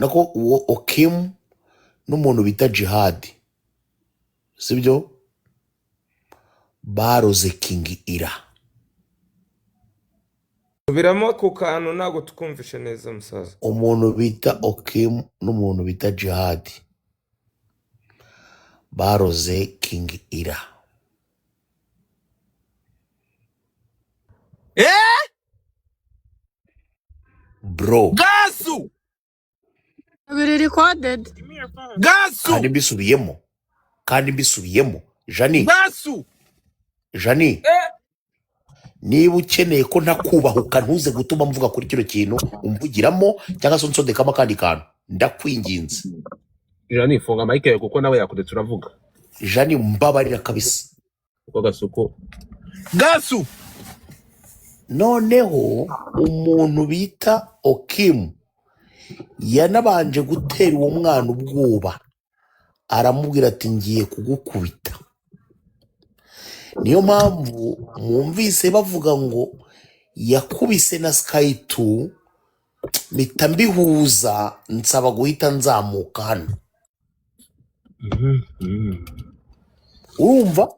Nako uwo Okimu n'umuntu bita Jihadi, sibyo, baroze King Ira. Subiramo ako kantu, ntabwo tukumvishe neza, musaza. Umuntu bita Okimu n'umuntu bita Jihadi baroze King Ira. Eh? Bro. Gasu. Biri recorded. Gasu. Kandi mbisubiyemo, kandi mbisubiyemo, Jani. Gasu. Jani. Eh. Niba ukeneye ko ntakubahuka, ntuze gutuma mvuga kuri kino kintu umvugiramo cyangwa se unsodekamo akandi kantu, ndakwinginze. Jani, funga mic yawe kuko nawe yakudetse uravuga. Jani, mbabarira kabisa. Kuko Gasuku. Gasu. Noneho umuntu bita Okimu yanabanje gutera uwo mwana ubwoba, aramubwira ati: "Ngiye kugukubita." Niyo mpamvu mwumvise bavuga ngo yakubise na Sky 2, mpita mbihuza, nsaba guhita nzamuka hano. Urumva,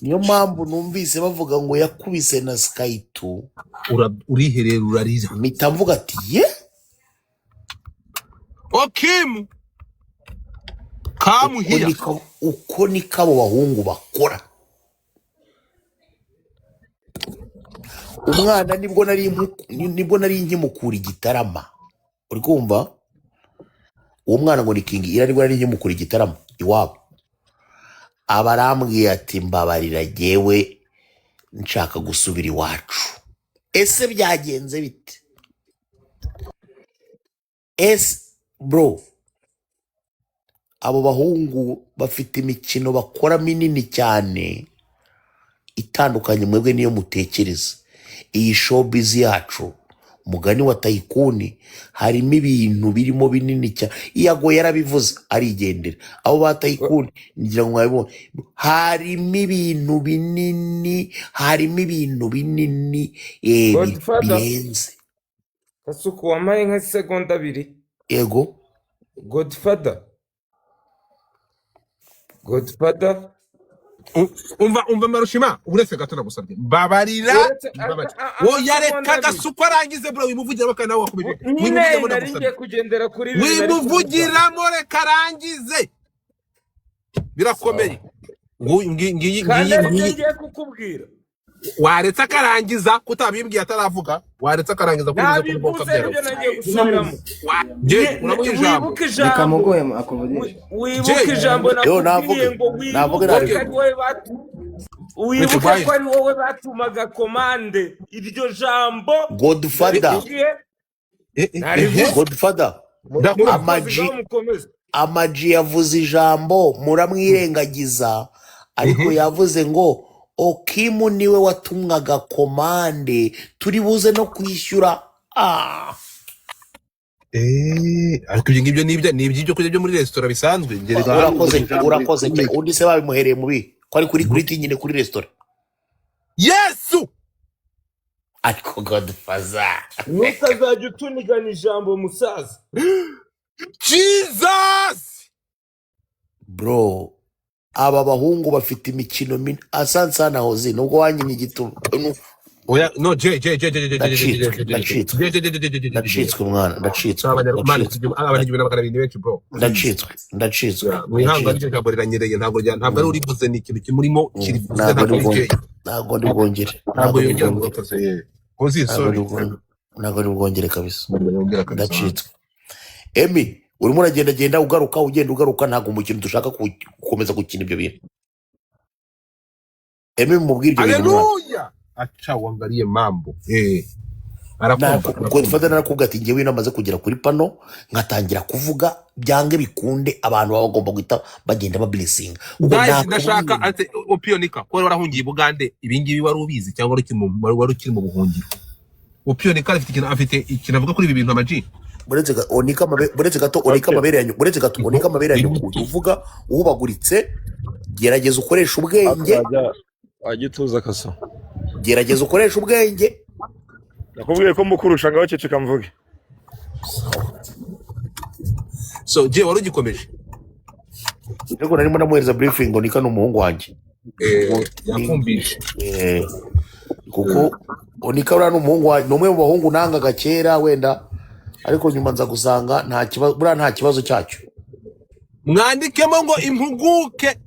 niyo mpamvu numvise bavuga ngo yakubise na Sky 2. Uriherera urarira. Mpita mvuga ati: "Ye." Okimu. Come Uko here. niko, uko niko abo bahungu bakora. Umwana nibwo nari nkimukura igitarama, uri kumva? Uwo mwana ngo ni King Ira, nibwo nari nkimukura igitaramo iwabo, aba arambwiye ati: "Mbabarira, jyewe nshaka gusubira iwacu." Ese byagenze bite? Ese bro, abo bahungu bafite imikino bakora minini cyane itandukanye mwebwe niyo mutekereza. Iyi showbiz yacu, mugani wa Tayikuni, harimo ibintu birimo binini cyane. Iyago yarabivuze arigendera. Abo ba Tayikuni ngira ngo mwabibonye, harimo ibintu binini, harimo ibintu binini Godfather. birenze. Kasuku, wampaye nka segonda 2? Yego. Godfather, Godfather. Umva, umva Marushima, uretse gato, nagusabye, mbabarira. Uretse Mbabarira. Oya, amasegonda reka 2. Gasuku arangize, bro. Wimuvugiramo kandi nawe wakomeje. Nyine Wimuvugiramo, nari ngiye ndagusabye. kugendera kuri bibiri nari kuvuga. Wimuvugiramo, reka arangize, birakomeye. Nguyu, ngiyi ngiyi. Kandi Ngiyi. aribyo Ngiyi. ngiye kukubwira. Waretse akarangiza, kutabimbwiye ataravuga? Waretse akarangiza kuri uze kuvuga. Nabivuze. Ukabyara. Nibyo nagiye gusubiramo. Jay, uramuha ijambo. Wibuke Reka ijambo muguhe akuvugishe. Wibuke Jay. ijambo Yo. nakubwiye Navuge. ngo Navuge. wibuke Naryo. ko ari wowe wibuke Gwaye. ko ari wowe batumaga komande, iryo jambo Godfather. narikubwiye. Narivuze. Godfather. Ndakumva. Amaji. Ngaho mukomeze. Amaji yavuze ijambo muramwirengagiza, ariko yavuze ngo Okimu niwe watumwaga komande, turi buze no kwishyura. Ariko ibyo ngibyo ni iby'ibyo kurya byo muri resitora bisanzwe. Gereka. Urakoze. Ijambo Urakoze cyane. rikomeye. Undi se babimuhereye mubi ko ari kuri kuri nyine kuri resitora? Yesu. Ariko Godfather. Ntukazajya utunigana ijambo, musaza. Jesus. Bro, aba bahungu bafite imikino asansana hozi nubwo wanyimye igituba. Oya, no, J J J J J J J J Ndacitswe. J J J Ndacitswe. J J J J J J J J. Ndacitswe mwana, ndacitswe. Abantu Ndacitswe. abantu 1200 ni benshi, bro. Ndacitswe, ndacitswe. Mwihangane. Ndacitswe. Iryo jambo riranyereye, ntabwo ari urivuze, ni ikintu kimurimo kirivuze. Ntabwo Ntabwo ndi ari bwongere. Jay. Ntabwo ndi bwongere. Ntabwo Ntabwo ndi yongera bwongere. ngo hozi. Ntabwo Sorry. ndi bwongere, ntabwo ndi bwongere kabisa. Ntabwo yongera kabisa. Ndacitswe. Emi, urimo uragendagenda ugaruka, ugenda ugaruka, ntabwo umukino dushaka gukomeza gukina ibyo bintu. Emi, mubwire ibyo bintu mwana. Haleluya, acha uangalie mambo arakumva. Arakumva. Godfather, narakubwira ati ngewe iyo namaze kugera kuri pano nkatangira kuvuga, byange bikunde abantu baba bagomba guhita bagenda bablessinga ubwo. Guys, ndashaka Nakubwiye. Ate Opionika ko wari warahungiye i Bugande, ibi ngibi wari ubizi cyangwa wari ukiri mu buhungiro? Opionika afite ikintu avuga kuri ibi bintu, amaji. Buretse gato onika amabere yanyu, buretse gato onika amabere yanyu. Uvuga uhubaguritse, gerageza ukoreshe ubwenge. Wajya wajya utuza kaso. Gerageza ukoreshe ubwenge. Nakubwiye ko mukurusha, ngaho ceceka mvuge. So je wari ugikomeje. Ariko narimo namuhereza briefing ngo nika ni umuhungu wanjye. Ngo ni Yakumvishe. Kuko onika buriya ni umuhungu wanjye, ni umwe mu bahungu nangaga kera wenda, ariko nyuma nza gusanga nta kibazo, buriya nta kibazo cyacyo. Mwandikemo ngo impuguke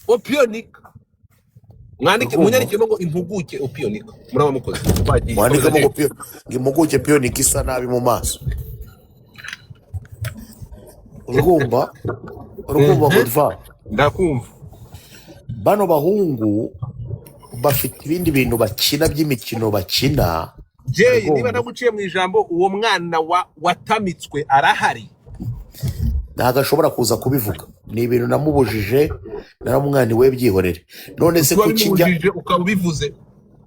opionika, mwandike Urumva? munyandikemo ngo impuguke opionika, muraba mukoze bagiye. Mwandikemo Komeza. ngo ngo impuguke piyonika isa nabi mu maso. Urumva, urumva Godfa? Ndakumva. Bano bahungu bafite ibindi bintu bakina by'imikino bakina. Jay, niba Urumva? ntaguciye mu ijambo, uwo mwana wa watamitswe arahari? Ntabwo ashobora kuza kubivuga, ni ibintu namubujije, naramumwana we byihorere. None se kuba kuki njya bimubujije ukaba ubivuze?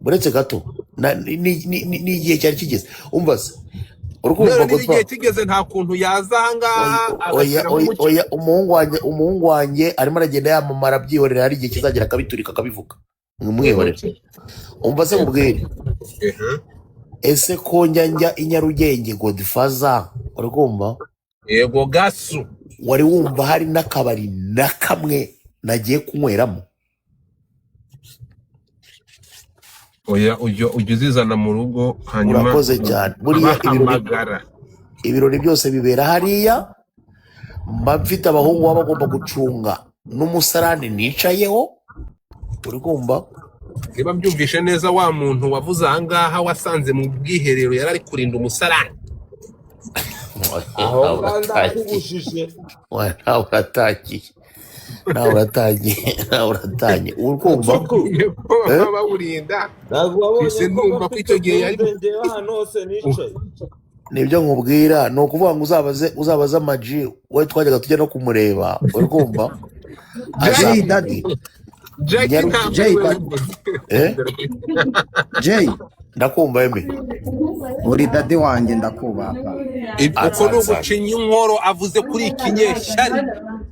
Uretse gato ni igihe cyari kigeze, umva se, urukumva None niba Godfa? igihe kigeze, nta kuntu yaza ahangaha Oya. agashyiramo Oya. umucyo? Oya, umuhungu wanjye arimo aragenda yamamara, byihorera, hari igihe kizagera akabiturika akabivuga, mwihorere. Umva se mubwire, ese ko njya i Nyarugenge, Godfather, uri kumva? Yego gasu. Wari wumva hari n'akabari na kamwe nagiye kunyweramo? Oya, ujya uzizana mu rugo hanyuma Urakoze cyane. Buriya ibirori abahamagara. Ibirori byose bibera hariya, mba mfite abahungu baba bagomba gucunga n'umusarani nicayeho, uri kumva? Niba mbyumvishe neza, wa muntu wavuze ahangaha wasanze mu bwiherero yari ari kurinda umusarani. Aho Nawe ngaho uratangiye. ndakubujije. Nawe uratangiye, nawe uratangiye, nawe uratangiye, uri kumva? Gasuku. Ko Eh? baba bawurinda. Ntabwo wabonye Mpise ko ndumva ko bafite icyo gihe yari bumve ngewe ahantu hose nicaye. Nibyo nkubwira, ni ukuvuga ngo uzabaze amaji we twajyaga tujya no kumureba, uri kumva? Jay Daddy. Azakubwira. Jackie ntabwo Jay ari we Daddy. wabivuze. Eh? Jay. Ndakumva emi. Uri daddy wanjye, ndakubaha. Uko ni Asansana. ugucinya inkoro, avuze kuri ikinyeshyari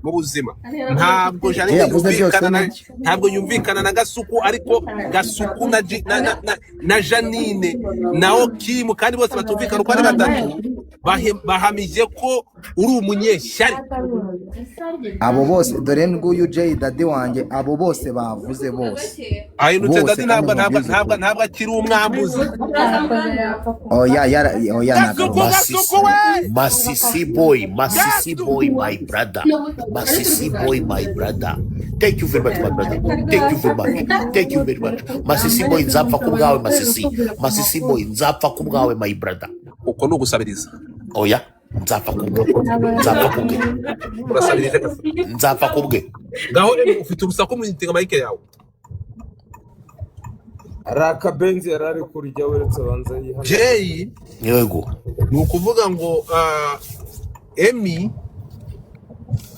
mu buzima. Ntabwo Jay Janine yavuze byose yumvikana na nibyo. ntabwo yumvikana na Gasuku, ariko Gasuku na, Ji- na, na, na, na Janine na Okimu kandi bose batumvikana uko ari batatu bahamije ko uri umunyeshyari. Abo bose, dore nguyu Jay Daddy wanjye, abo bose bavuze bose. Ahindutse Bose dadi kandi ntabwo ntabwo mubwize ntabwo ukuri. Ntabwo akiri umwambuzi. Oya, yara oya Gasuku, nagaruka. Gasuku we. Masisi boy, Masisi Gasu boy, my brother. Masisi boy, my brother. Thank you very much, my brother. Thank you very much. Thank you very much. Masisi boy, nzapfa ku bwawe, Masisi. Masisi boy, nzapfa ku bwawe, my brother. Uko ni ugusabiriza. Oya, nzapfa ku bwe. Nzapfa ku bwe. Urasabirije Gasuku. Nzapfa ku bwe. Ngaho rero ufite urusaku mu gitega mike yawe. Hari akabenzi yari ari kurya, weretse abanza yihanagura. Jay. Yego. Ni ukuvuga ngo Emi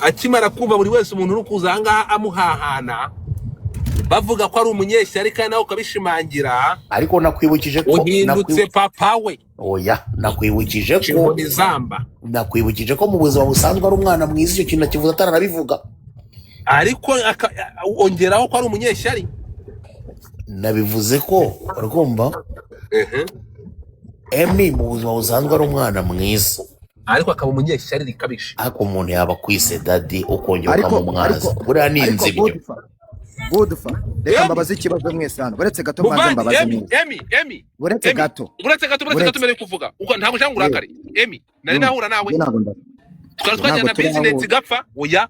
akimara kumva buri wese umuntu uri kuza ahangaha amuhahana bavuga ko ari umunyeshyari kandi nawe ukabishimangira. Ariko nakwibukije ko Uhindutse papa we. Oya, nakwibukije ko Inkoni zamba. Nakwibukije ko mu buzima busanzwe ari umwana mwiza, icyo kintu akivuze ataranabivuga. Ariko ongeraho ko ari umunyeshyari. Nabivuze ko, urakumva, Emi mu buzima busanzwe ari umwana mwiza. Ariko akaba umunyeshyari rikabije. Ariko umuntu yaba akwise daddy ukongera Ariko ukamumwaza, ariko buriya ni ariko inzibyo. Godfa, Godfa, reka Emi mbabaze ikibazo mwese hano. Uretse gato mbanze muvandi mbabaze Emi mwese. Emi Emi. Uretse Emi gato. Uretse gato, uretse gato Uretse. mbere yo kuvuga uko ntabwo ushaka ngo Eh. urakare Emi, nari nahura nawe Njye ntabwo nda. twari Ntabwo twagirana bizinesi turahura. igapfa. Oya,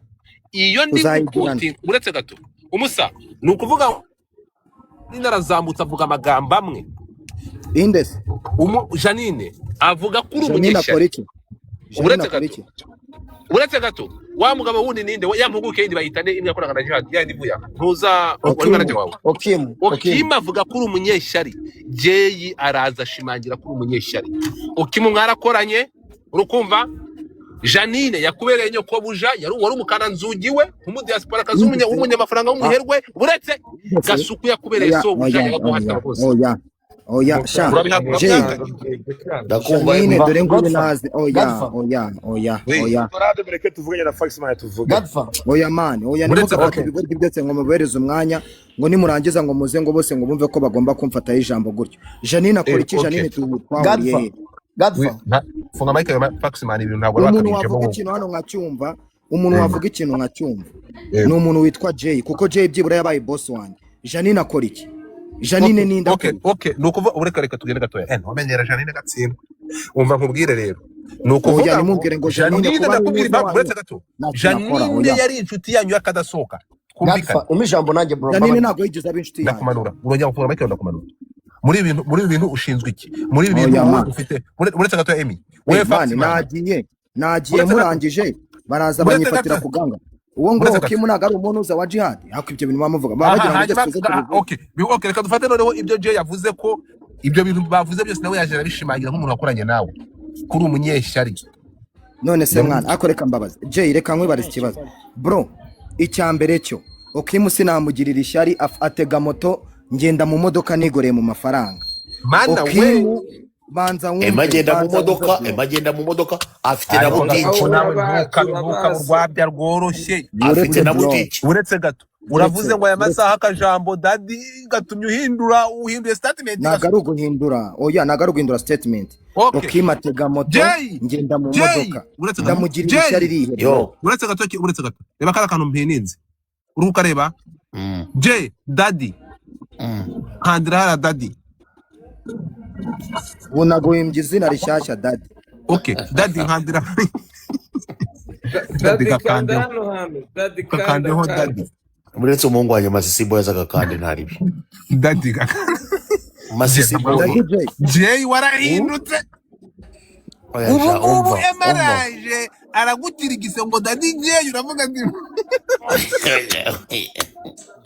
iyo ndi Tuzayigirana. gukuti uretse gato umusa, ni ukuvuga Janine arazamutse avuga amagambo amwe. Indese. Janine avuga ko uri Janine umunyeshyari. akora iki? Janine Uretse akora gato. iki? Uretse gato, wa mugabo wundi ninde ya mpuguke yindi bayita ne imwe yakoranaga na Jihad ya yindi ivuye aha ntuza wari Okimu, manager wawe? Okimu, Okimu. Okimu avuga ko uri umunyeshyari. Jeyi araza ashimangira ko uri umunyeshyari. Okimu mwarakoranye, urukumva? Janine yakubereye nyokobuja, yari wari umukananzugi we nk'umudiaspora kazi Indese. w'umunyamafaranga w'umuherwe. Uretse Indese. Gasuku yakubereye Oya, sobuja, oya, yaraguhatira oya, rwose. oya. Oya, sha. Urabiha Jay. urabyanga. Ndakumva Janine Emi. dore nguyu Godfa, naze. Oya, Godfa, oya, oya, We. oya. Dorade, mureke tuvuganye na Fax man tuvuge. Godfa. Oya man, oya Uretse ntimugafate Okay. ibigoryi byose ngo mubahereze umwanya, ngo nimurangiza ngo muze ngo bose ngo bumve ko bagomba kumfataho ijambo gutyo. Janine akora iki? Okay. Janine twahuriye Godfa. he? Godfa, Funga mic yawe, Faxman, ibintu ntabwo Umuntu bakabijemo wavuga wowe. ikintu hano nkacyumva, umuntu wavuga ikintu nkacyumva ni umuntu witwa Jay, kuko Jay byibura yabaye boss wanjye. Janine akora iki? Janine ninde? Okay. Akora iki? Okay, ni ukuvuga, ureka, reka tugende gatoya. Ntumenyera Janine gatsindwa. Umva nkubwire rero, ni Oya, ukuvuga ngo nimubwire ngo Janine Janine, kuba ari ndakubwira umuza impamvu. wanyu Uretse gato. nta kintu akora. Janine Oya. yari inshuti yanyu y'akadasohoka, twumvikane. Godfa, umpe ijambo nanjye, bro. Janine Mbabarira. ntabwo yigeze aba inshuti yanjye. Ndakumanura, urongera gufunga mic yawe, ndakumanura. Muri ibi bintu ushinzwe iki? Muri ibi bintu Oya, wowe man. ufite, uretse gato, Emi, wowe Hey, man, Faxman. nagiye Uretse gato. murangije baraza Uretse banyifatira gato. ku ganga. Uwo ngo Uretse gato. Okimu ntabwo ari umuntu uza wa jihad, ariko ibyo bintu bamuvuga baba Aha, bagira ngo hanyuma ibyo tuze tubivuge. Okay. Okay, reka dufate noneho ibyo Jay yavuze, ko ibyo bintu bavuze byose nawe yaje arabishimangira nk'umuntu wakoranye nawe, kuri umunyeshyari. None se mwana, ariko reka mbabaze Jay, reka nkwibarize ikibazo, bro. Icya mbere cyo, Okimu sinamugirira ishyari, atega moto, ngenda mu modoka nigoreye mu mafaranga. Mana we! Okimu, banza Ema wumve, agenda mu banza wumve, modoka. bro. Ema agenda mu modoka, afite na Ariko butike. gato nawe, Turabazi, ntukabe turabazi. urwabya rworoshye. Afite Uretse, na bro. butike. Uretse gato, uravuze Uretse ngo aya uretse masaha akajambo daddy gatumye uhindura, uhinduye statement. Ntabwo Gato. ari uguhindura, oya, ntabwo ari uguhindura statement. Okay. Okimu atega moto, Jay, ngenda mu Jay, modoka, uretse gato. ndamugirira Jay, ishyari rihe, bro? Yo. Uretse gato, uretse gato, reba kariya kantu mpininze, uri kukareba? Jay, daddy. Kandira hariya daddy. Ubu naguhimbye izina rishyashya, daddy. Okay, daddy, nkandira daddy. Daddy, kanda Gakandeho. hano hantu, daddy, kanda. Gakandeho. Kanda. Daddy. Uretse umuhungu wanjye Masisi Boy azaga kandi ntaribi. Daddy, gakande. Masisi Boy. Daddy Jay. Jay, warahindutse. Oya, Ubu sha, ngubu umva, umva. emaraje aragutirigise ngo daddy Jay, uravuga ati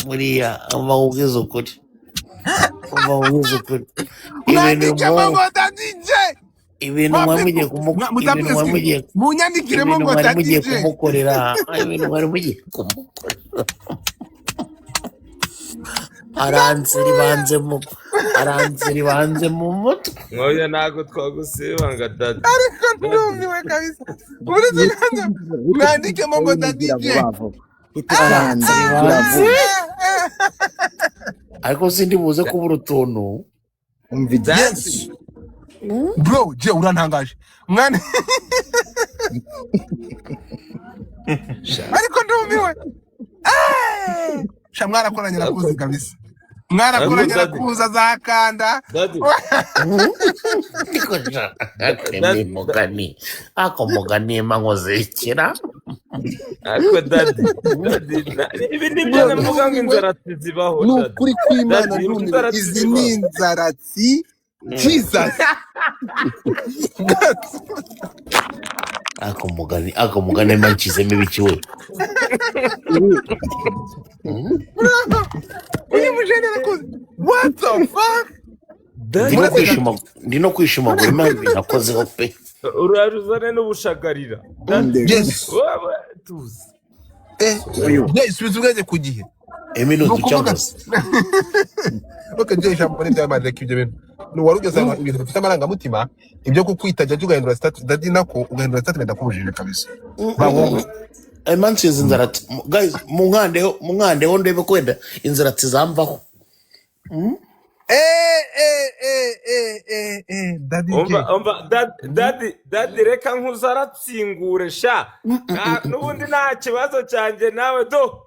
Buriya umva nkubwize ukuri, umva nkubwize ukuri, ibintu mwandikemo mu ngo daddy Jay. Ibintu mwari mugiye kumu ibintu Mutapinga mwari screen, mugiye munyandikiremo ibintu ngo mwari daddy mugiye Jay. kumukorera, ibintu mwari mugiye kumukorera, aranzira ibanze mu mutwe. Oya, ntabwo twagusibanga, daddy. Ariko Daddy. ndumiwe kabisa. Uretse gato, mwandikemo ngo daddy gira Jay. vuba vuba, aranze Aranzira gira ibanze. vuba. Ariko sindi buze kubura utuntu. Umva igihe. Daddy. Yes bro, Jay, urantangaje mwana. Ariko ndumiwe. Sha, mwarakoranye, nakuzi kabisa, mwarakoranye. Daddy. Nakuza za kanda. Daddy. Ariko sha, Daddy. ni mugani, ako mugani nkozekera. Ariko daddy, daddy, ibi nibyo Bro, navuga ngo ndumiwe. inzaratsi zibaho. Ni Daddy. ukuri kw'Imana, Daddy, ndumiwe. inzaratsi Izi zibaho. ni inzaratsi, Jesus. Ako mugani mba nshyizemo ibiki we? Uyu mujene arakuzi, what the fuck? Ndi no Daddy. Uretse gato. kwishima, ndi no kwishimagura impamvu ibintu nakozeho pe. Uraruzane n'ubushagarira, daddy. Yes. Wowe tuzi. Uyu Jay, subiza ubwenge ku gihe. Emi Ni ni ukuvuga uducyamuze. Okay, Jay, ijambo ni ry'Imana, reka ibyo bintu. Ni wari ugeze ahantu ibintu bifite amarangamutima, ibyo kukwita jya ugahindura status daddy, nako ugahindura status, ndakubujije kabisa, ba wowe. Ema nsize inzaratsi. Guys, munkandeho, munkandeho ndebe ko wenda inzaratsi zamvaho. Daddy Jay. Umva, umva, daddy, daddy, reka nkuzaratsingure sha. N'ubundi nta kibazo cyanjye nawe do.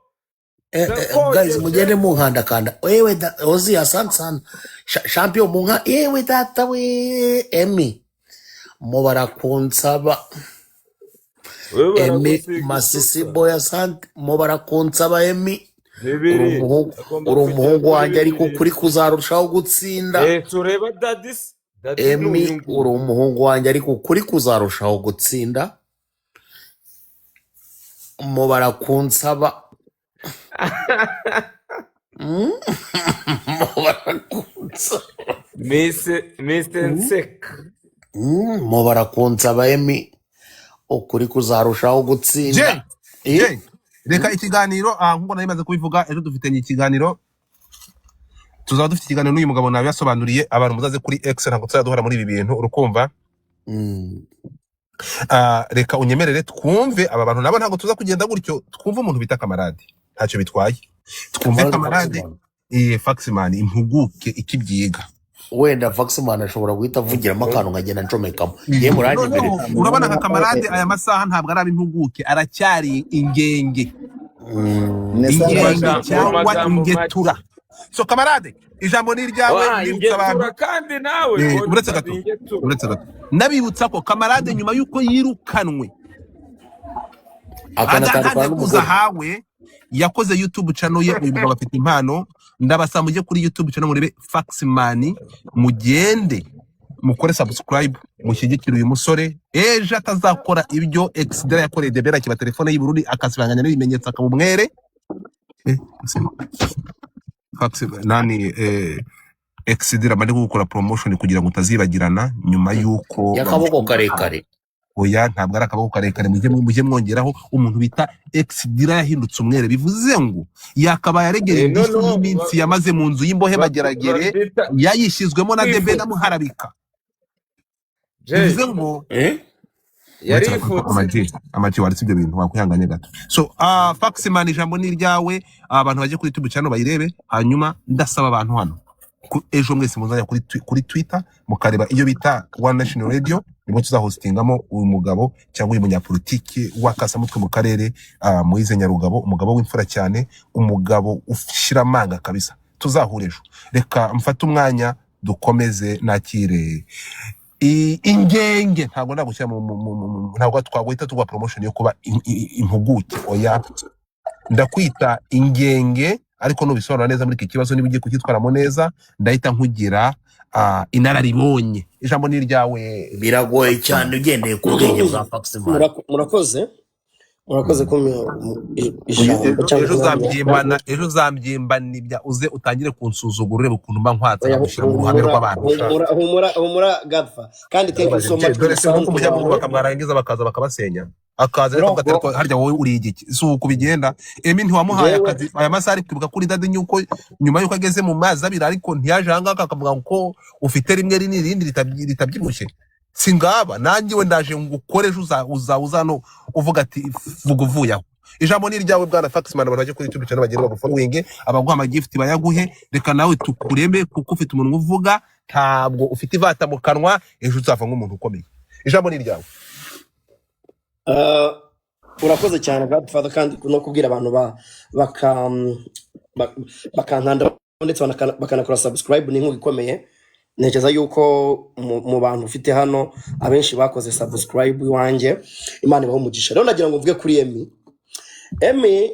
Guys, Ndakogeje. mugende munkandakanda. Wewe da, ozi, asante sana. Champion munka, yewe data we, Emi mo barakunsaba. Wewe Emi baragusiga Masisi isuka. Boy, asante, mo barakunsaba. Emi, uri Bibiri. umuhungu, Agomba uri kugera umuhungu kuri wanjye, ariko bibiri. kuri kuzarushaho gutsinda. Tureba daddy se. Daddy ni Emi, uyu nguyu. uri umuhungu wanjye, ariko kuri kuzarushaho gutsinda. Mo barakunsaba. Mo barakunsaba. Mise nseka. Mo barakunsaba, Emi, ukuri kuzarushaho Jay. gutsinda. Jay, reka ikiganiro, nkuko nari maze kubivuga ejo, dufitanye ikiganiro, tuzaba dufite ikiganiro n'uyu mugabo nabibasobanuriye. Abantu muzaze kuri X, ntabwo tuzaduhora muri ibi bintu, urukumva? Reka unyemerere twumve aba bantu nabo, ntabwo tuza kugenda gutyo. Twumve umuntu bita Kamarade, ntacyo bitwaye, twumve Kamarade Kamarade. Faxman. Faxman, impuguke ikibyiga. Wenda Faxman ashobora guhita avugiramo akantu nkagenda ncomekamo, yewe muranyemerera. Noneho urabona nka Kamarade, aya masaha ntabwo araba impuguke, aracyari ingenge. Nesa Ingenge Mu cyangwa magambo make. ingetura. So Kamarade, ijambo ni iryawe. Wa Nibutsa abantu ingetura kandi nawe uretse gato, ingetura. Uretse gato, nabibutsa ko Kamarade nyuma y'uko yirukanwe akanatandukana nta nteguza n'umugore ahawe, yakoze YouTube channel ye. Uyu mugabo afite impano. Ndabasaba mujye kuri YouTube channel murebe Faxman, mugende mukore subscribe, mushyigikire uyu musore, ejo atazakora ibyo Exidera yakoreye Debera, akiba telefone y'u Burundi, akasibanganya n'ibimenyetso, akaba umwere. Fax nani, Exidera bari gukora promotion kugira ngo utazibagirana nyuma y'uko y'akaboko karekare. Oya, ntabwo ari akaboko karekare. Mujye mwongeraho umuntu bita Exidira yahindutse umwere, bivuze ngo yakabaye aregera indishyi Noneho y'iminsi yamaze mu nzu y'imbohe Mageragere, babyita yayishyizwemo na Debe kwifutsa. Namuharabika. Jay Bivuze ngo Eh? uretse gato, yarifutse. Amaji, amaji, waretse ibyo bintu, wakwihanganye gato. So Faxman, ijambo ni iryawe. Abantu bajye kuri YouTube channel bayirebe. Hanyuma ndasaba abantu hano ejo mwese muzajya kuri Twitter mukareba iyo bita One National Radio, nibwo tuzahostingamo uyu mugabo cyangwa uyu munyapolitiki w'akasamutwe mu karere, Moise Nyarugabo, umugabo w'imfura cyane, umugabo ushyira amanga kabisa. Tuzahure ejo. Reka mfate umwanya dukomeze nakire ingenge. Ntabwo nagushyira ntabwo twaguhita tuguha promotion yo kuba impuguke. Oya, ndakwita ingenge, ariko nubisobanura neza muri iki kibazo, niba ugiye kucyitwaramo neza, ndahita nkugira inararibonye. Ijambo ni iryawe. Biragoye cyane ugendeye ku bwenge bwa Faxman. Murakoze, murakoze kumpa ijambo Ejo cyangwa ejo umwanya. Uzambyimana, ejo uzambyimbanibya, uze utangire kunsuzugura, urebe ukuntu mba nkwatsa, Oya, nkagushyira mu ruhame humura, rw'abantu. humura, humura, humura Godfa, kandi thank you so much ku Dore se nk'uko musanzu mujya wawe. mwubaka, mwarangiza bakaza bakabasenya, akaza ariko avuga ati ariko harya wowe uri igiki? Si uku bigenda. Emi ntiwamuhaye Njyewe akazi, aya masaha ari kwibuka kuri Daddy yuko nyuma yuko ageze mu mazi abiri, ariko ntiyaje ahangaha akavuga ngo ufite rimwe rinini irindi ritabyibushye. Si ngaba nanjye we ndaje ngukore ejo, uza hano uvuga ati vuga uvuye aho. Ijambo ni iryawe, bwana Faxman. Abantu bajye kuri YouTube channel bagende bagufollowing, abaguha amagift bayaguhe. Reka nawe tukureme kuko ufite umunwa uvuga, ntabwo ufite ivata mu kanwa. Ejo uzava nk'umuntu ukomeye. Ijambo ni iryawe. Urakoze cyane Godfather, kandi no kubwira abantu bakankanda ndetse bakanakora subscribe ni inkunga ikomeye. Ntekereza yuko mu bantu ufite hano abenshi bakoze subscribe iwanjye. Imana ibahe umugisha. Rero nagira ngo mvuge kuri Emi. Emi,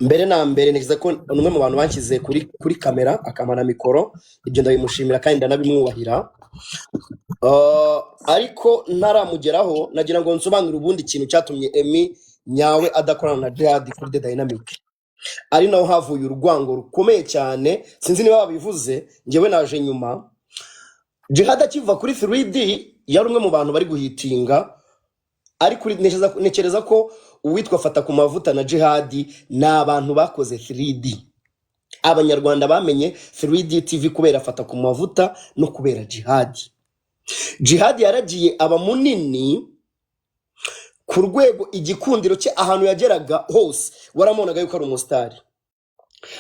mbere na mbere, ntekereza ko ni umwe mu bantu banshyize kuri kamera, akampa na mikoro. Ibyo ndabimushimira kandi ndanabimwubahira. Ariko ntaramugeraho, nagira ngo nsobanure ubundi ikintu cyatumye Emi nyawe adakorana na Jihad kuri The Dynamic, ari naho havuye urwango rukomeye cyane. Sinzi niba babivuze, njyewe naje nyuma. Jihad akiva kuri 3D yari umwe mu bantu bari guhitinga, ari kuri ntekereza ko uwitwa Fata ku Mavuta na Jihad ni abantu bakoze 3D. Abanyarwanda bamenye 3D TV kubera Fata ku Mavuta no kubera Jihad. Jihad yaragiye aba munini ku rwego igikundiro cye ahantu yageraga hose waramubonaga yuko ari umusitari,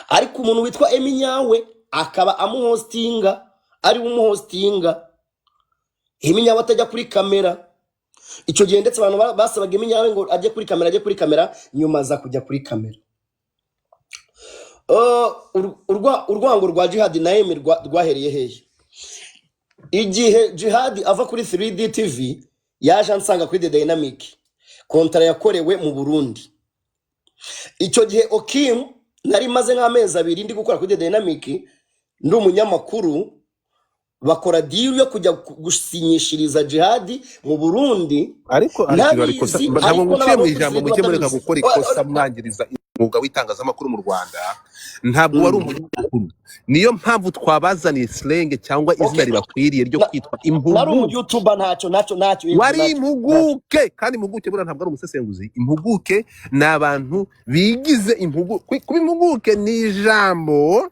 ariko umuntu witwa Emi Nyawe akaba amuhostinga, ari we umuhostinga. Emi Nyawe atajya kuri kamera icyo gihe, ndetse abantu basabaga Emi Nyawe ngo ajye kuri kamera, ajye kuri kamera, nyuma aza kujya kuri kamera. Urwango rwa Jihad na Emi rwahereye hehe? Igihe Jihad ava kuri 3D TV, yaje ansanga kuri The Dynamic, kontara yakorewe mu Burundi. Icyo gihe Okim nari maze nk'amezi 2 ndi gukora kuri The Dynamic, ndi umunyamakuru. Bakora deal yo kujya gusinyishiriza Jihad mu Burundi. Ariko ariko Ntabizi, ntabwo ariko nguciye mu n'abantu ijambo. kuri Mujye mureka batabizi. gukora ikosa mwangiriza umwuga w'itangazamakuru mu Rwanda. Ntabwo wari umunyamakuru, niyo mpamvu twabazaniye slang cyangwa izina ribakwiriye ryo kwitwa Nari impuguke. umuyoutuber, ntacyo, ntacyo, ntacyo, yego, Wari ntacyo, ntacyo. impuguke, kandi impuguke buriya ntabwo ari umusesenguzi. Impuguke ni abantu bigize impuguke. Kuba impuguke ni ijambo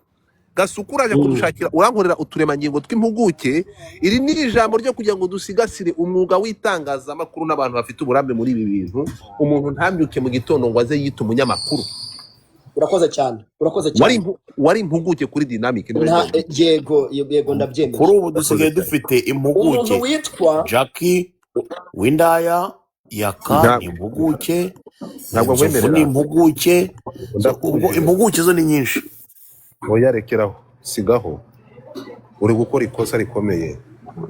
Gasukura aje kudushakira, urankorera uturemangingo tw'impuguke. Iri ni ijambo ryo kugira ngo dusigasire umwuga w'itangazamakuru n'abantu bafite uburambe muri ibi bintu. Umuntu ntabyuke mu gitondo ngo aze yite umunyamakuru. Urakoze cyane, urakoze Wari cyane. wari impuguke kuri Dynamic niba Nta ariko. Yego, yego, ndabyemeye. Kuri ubu Urakoze dusigaye cyane. dufite Umuntu impuguke witwa Jackie Windaya Yaka ni Ntabwo impuguke, ntabwo Nzovu ni nkwemerera. impuguke. So, ubwo Ndakubujije. impuguke zo ni nyinshi. Oya, rekeraho, sigaho, uri gukora ikosa rikomeye.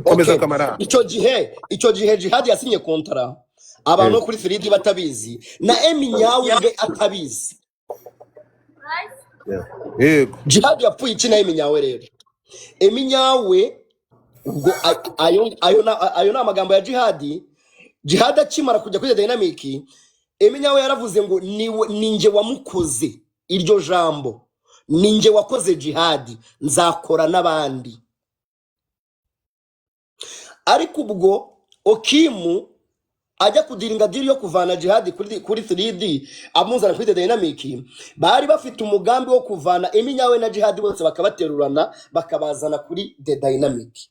Komeza. Okay. Kamara. Icyo gihe Jihad yasinye kontara, abantu bo kuri 3D batabizi, na Emi nyawe ubwe atabizi. Yego. Jihad yapfuye iki na Emi nyawe? Rero Emi nyawe ubwo ayo ni amagambo ya Jihad. Jihad akimara kujya kuri Dynamic, Emi nyawe yaravuze ngo ni njye wamukoze. Iryo jambo ni njye wakoze Jihad, nzakora n'abandi. Ariko ubwo Okimu ajya kudiringa deal yo kuvana Jihad kuri 3D amuzana kuri The Dynamic, bari bafite umugambi wo kuvana Emi nyawe na Jihad bose, bakabaterurana, bakabazana kuri The Dynamic.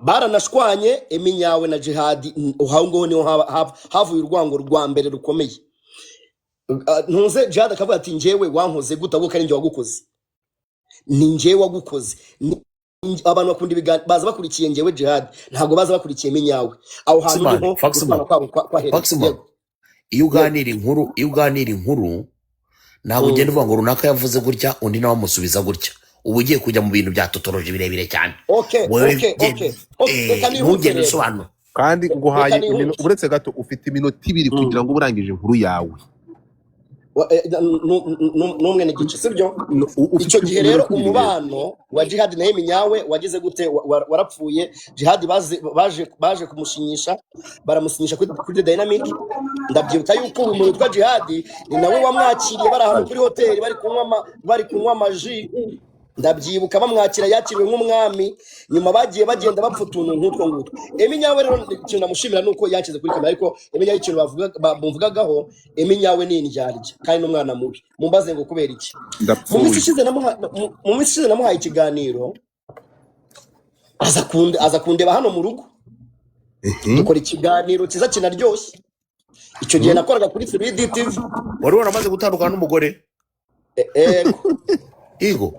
Baranashwanye Emi nyawe na Jihad. Aho ngaho niho havuye urwango rwa mbere rukomeye. Ntuze Jihad akavuga ati: "Njyewe wankoze gute ahubwo ko ari njye wagukoze? Ni njyewe wagukoze." Abantu bakunda ibiganiro, baza bakurikiye njyewe Jihad, ntabwo baza bakurikiye Minyawe. Aho hantu Faxman, niho Faxman, gutwana kwabo kwahereye. Faxman. Yego. Iyo Yego. uganira inkuru, ntabwo ugenda uvuga ngo runaka yavuze gutya, undi nawe amusubiza gutya. Uba ugiye kujya mu bintu bya totoloji birebire cyane. Okay. Wowe Okay. Okay, reka nihute ntugende rero. usobanura. Kandi Reka nguhaye nihute. uretse gato, ufite iminota 2 kugira ngo ube urangije inkuru yawe. N'umwe n'igice, sibyo? No, ufite Icyo gihe rero iminota 2. umubano wa Jihad na Eminyawe wagize gute? Warapfuye. Jihad baje kumushinyisha, baramusinyisha kuri The Dynamic. Ndabyibuka yuko uyu muntu witwa Jihad ni nawe wamwakiriye, bari ahantu kuri hoteli bari kunywa amaji. Ndabyibuka bamwakira, yakiriwe nk'umwami. Nyuma bagiye bagenda bapfa utuntu nk'utwo ngutwo. Eminyawe rero, ikintu namushimira ni uko yanshyize kuri kamera. Ariko Eminyawe, ikintu bamuvugagaho, Eminyawe ni indyarya kandi n'umwana mubi. Mumbaze ngo kubera iki? Mu minsi Ndapfuye. ishize mu minsi ishize namuhaye ikiganiro, aza kundeba hano mu rugo, dukora ikiganiro cyiza kinaryoshye. Icyo gihe nakoraga kuri 3D TV. Wari waramaze gutandukana n'umugore? Ego. Igo.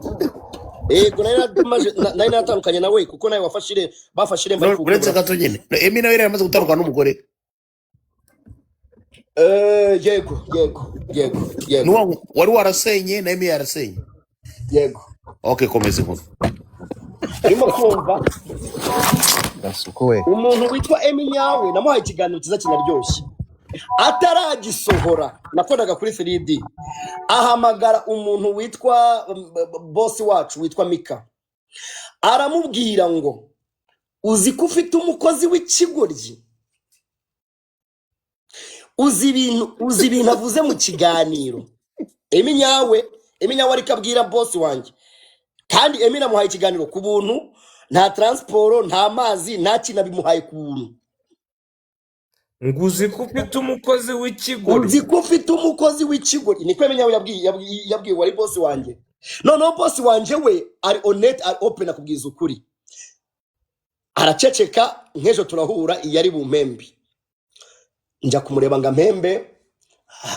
Ego, nari naratandukanye nawe, kuko nawe wafashe bafashe irembo No, ariko uretse ubukwe gato nyine. No, Emi nawe yari yaramaze gutandukana n'umugore? Yego. Wari warasenye na Emi yarasenye? Yego. Okay, komeza inkuru. Urimo kumva? Gasuko we. Umuntu witwa Emi nyawe namuhaye ikiganiro cyiza kinaryoshye, ataragisohora nakoraga kuri 3D, ahamagara umuntu witwa bosi wacu witwa Mika, aramubwira ngo: "Uzi ko ufite umukozi w'ikigoryi? Uzi ibintu avuze mu kiganiro?" Emi nyawe ariko abwira bosi wanjye. Kandi Emi namuhaye ikiganiro ku buntu, nta transport, nta mazi, nta kintu, abimuhaye ku buntu. Ngo uzi ko ufite umukozi w'ikigoryi? "Uzi ko ufite umukozi w'ikigoryi?" Niko Emi nyawe yabwiye wari bosi wanjye. Noneho bosi wanjye we ari honest, ari open, akubwiza ukuri. Araceceka. Nk'ejo turahura, iyo ari bumpembe, njya kumureba ngo ampembe,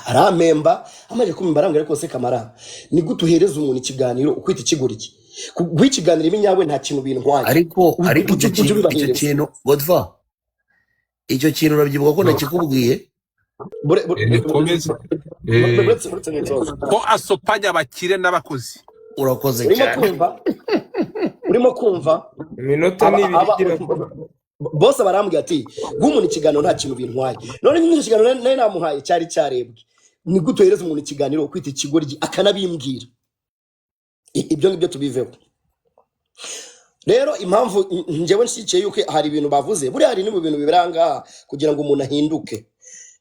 arampemba. Amaze kumpemba arambwira: "Rwose Kamara, ni gute uhereza umuntu ikiganiro ukwita ikigoryi? Guha ikiganiro iminyawe nta kintu bintwaye." Ariko Ujye icyo ujye kintu icyo ubibahereza. kintu, Godfa, icyo kintu urabyibuka ko nakikubwiye? Komeza. Buretse n'inzoza. Ko asopanya abakire n'abakozi. Urakoze Urimo cyane. kumva? Urimo kumva? Iminota ni 2 igira. Bose barambwira ati: "Guha umuntu ikiganiro nta kintu bintwaye." None nyine icyo kiganiro nari namuhaye cyari cyarebwe. Ni gute uhereza umuntu ikiganiro ukwita ikigoryi, akanabimbwira? Ibyo ngibyo tubiveho. Rero impamvu njyewe nshyigikiye yuko hari ibintu bavuze, buriya hari no bintu bibiranga kugira ngo umuntu ahinduke.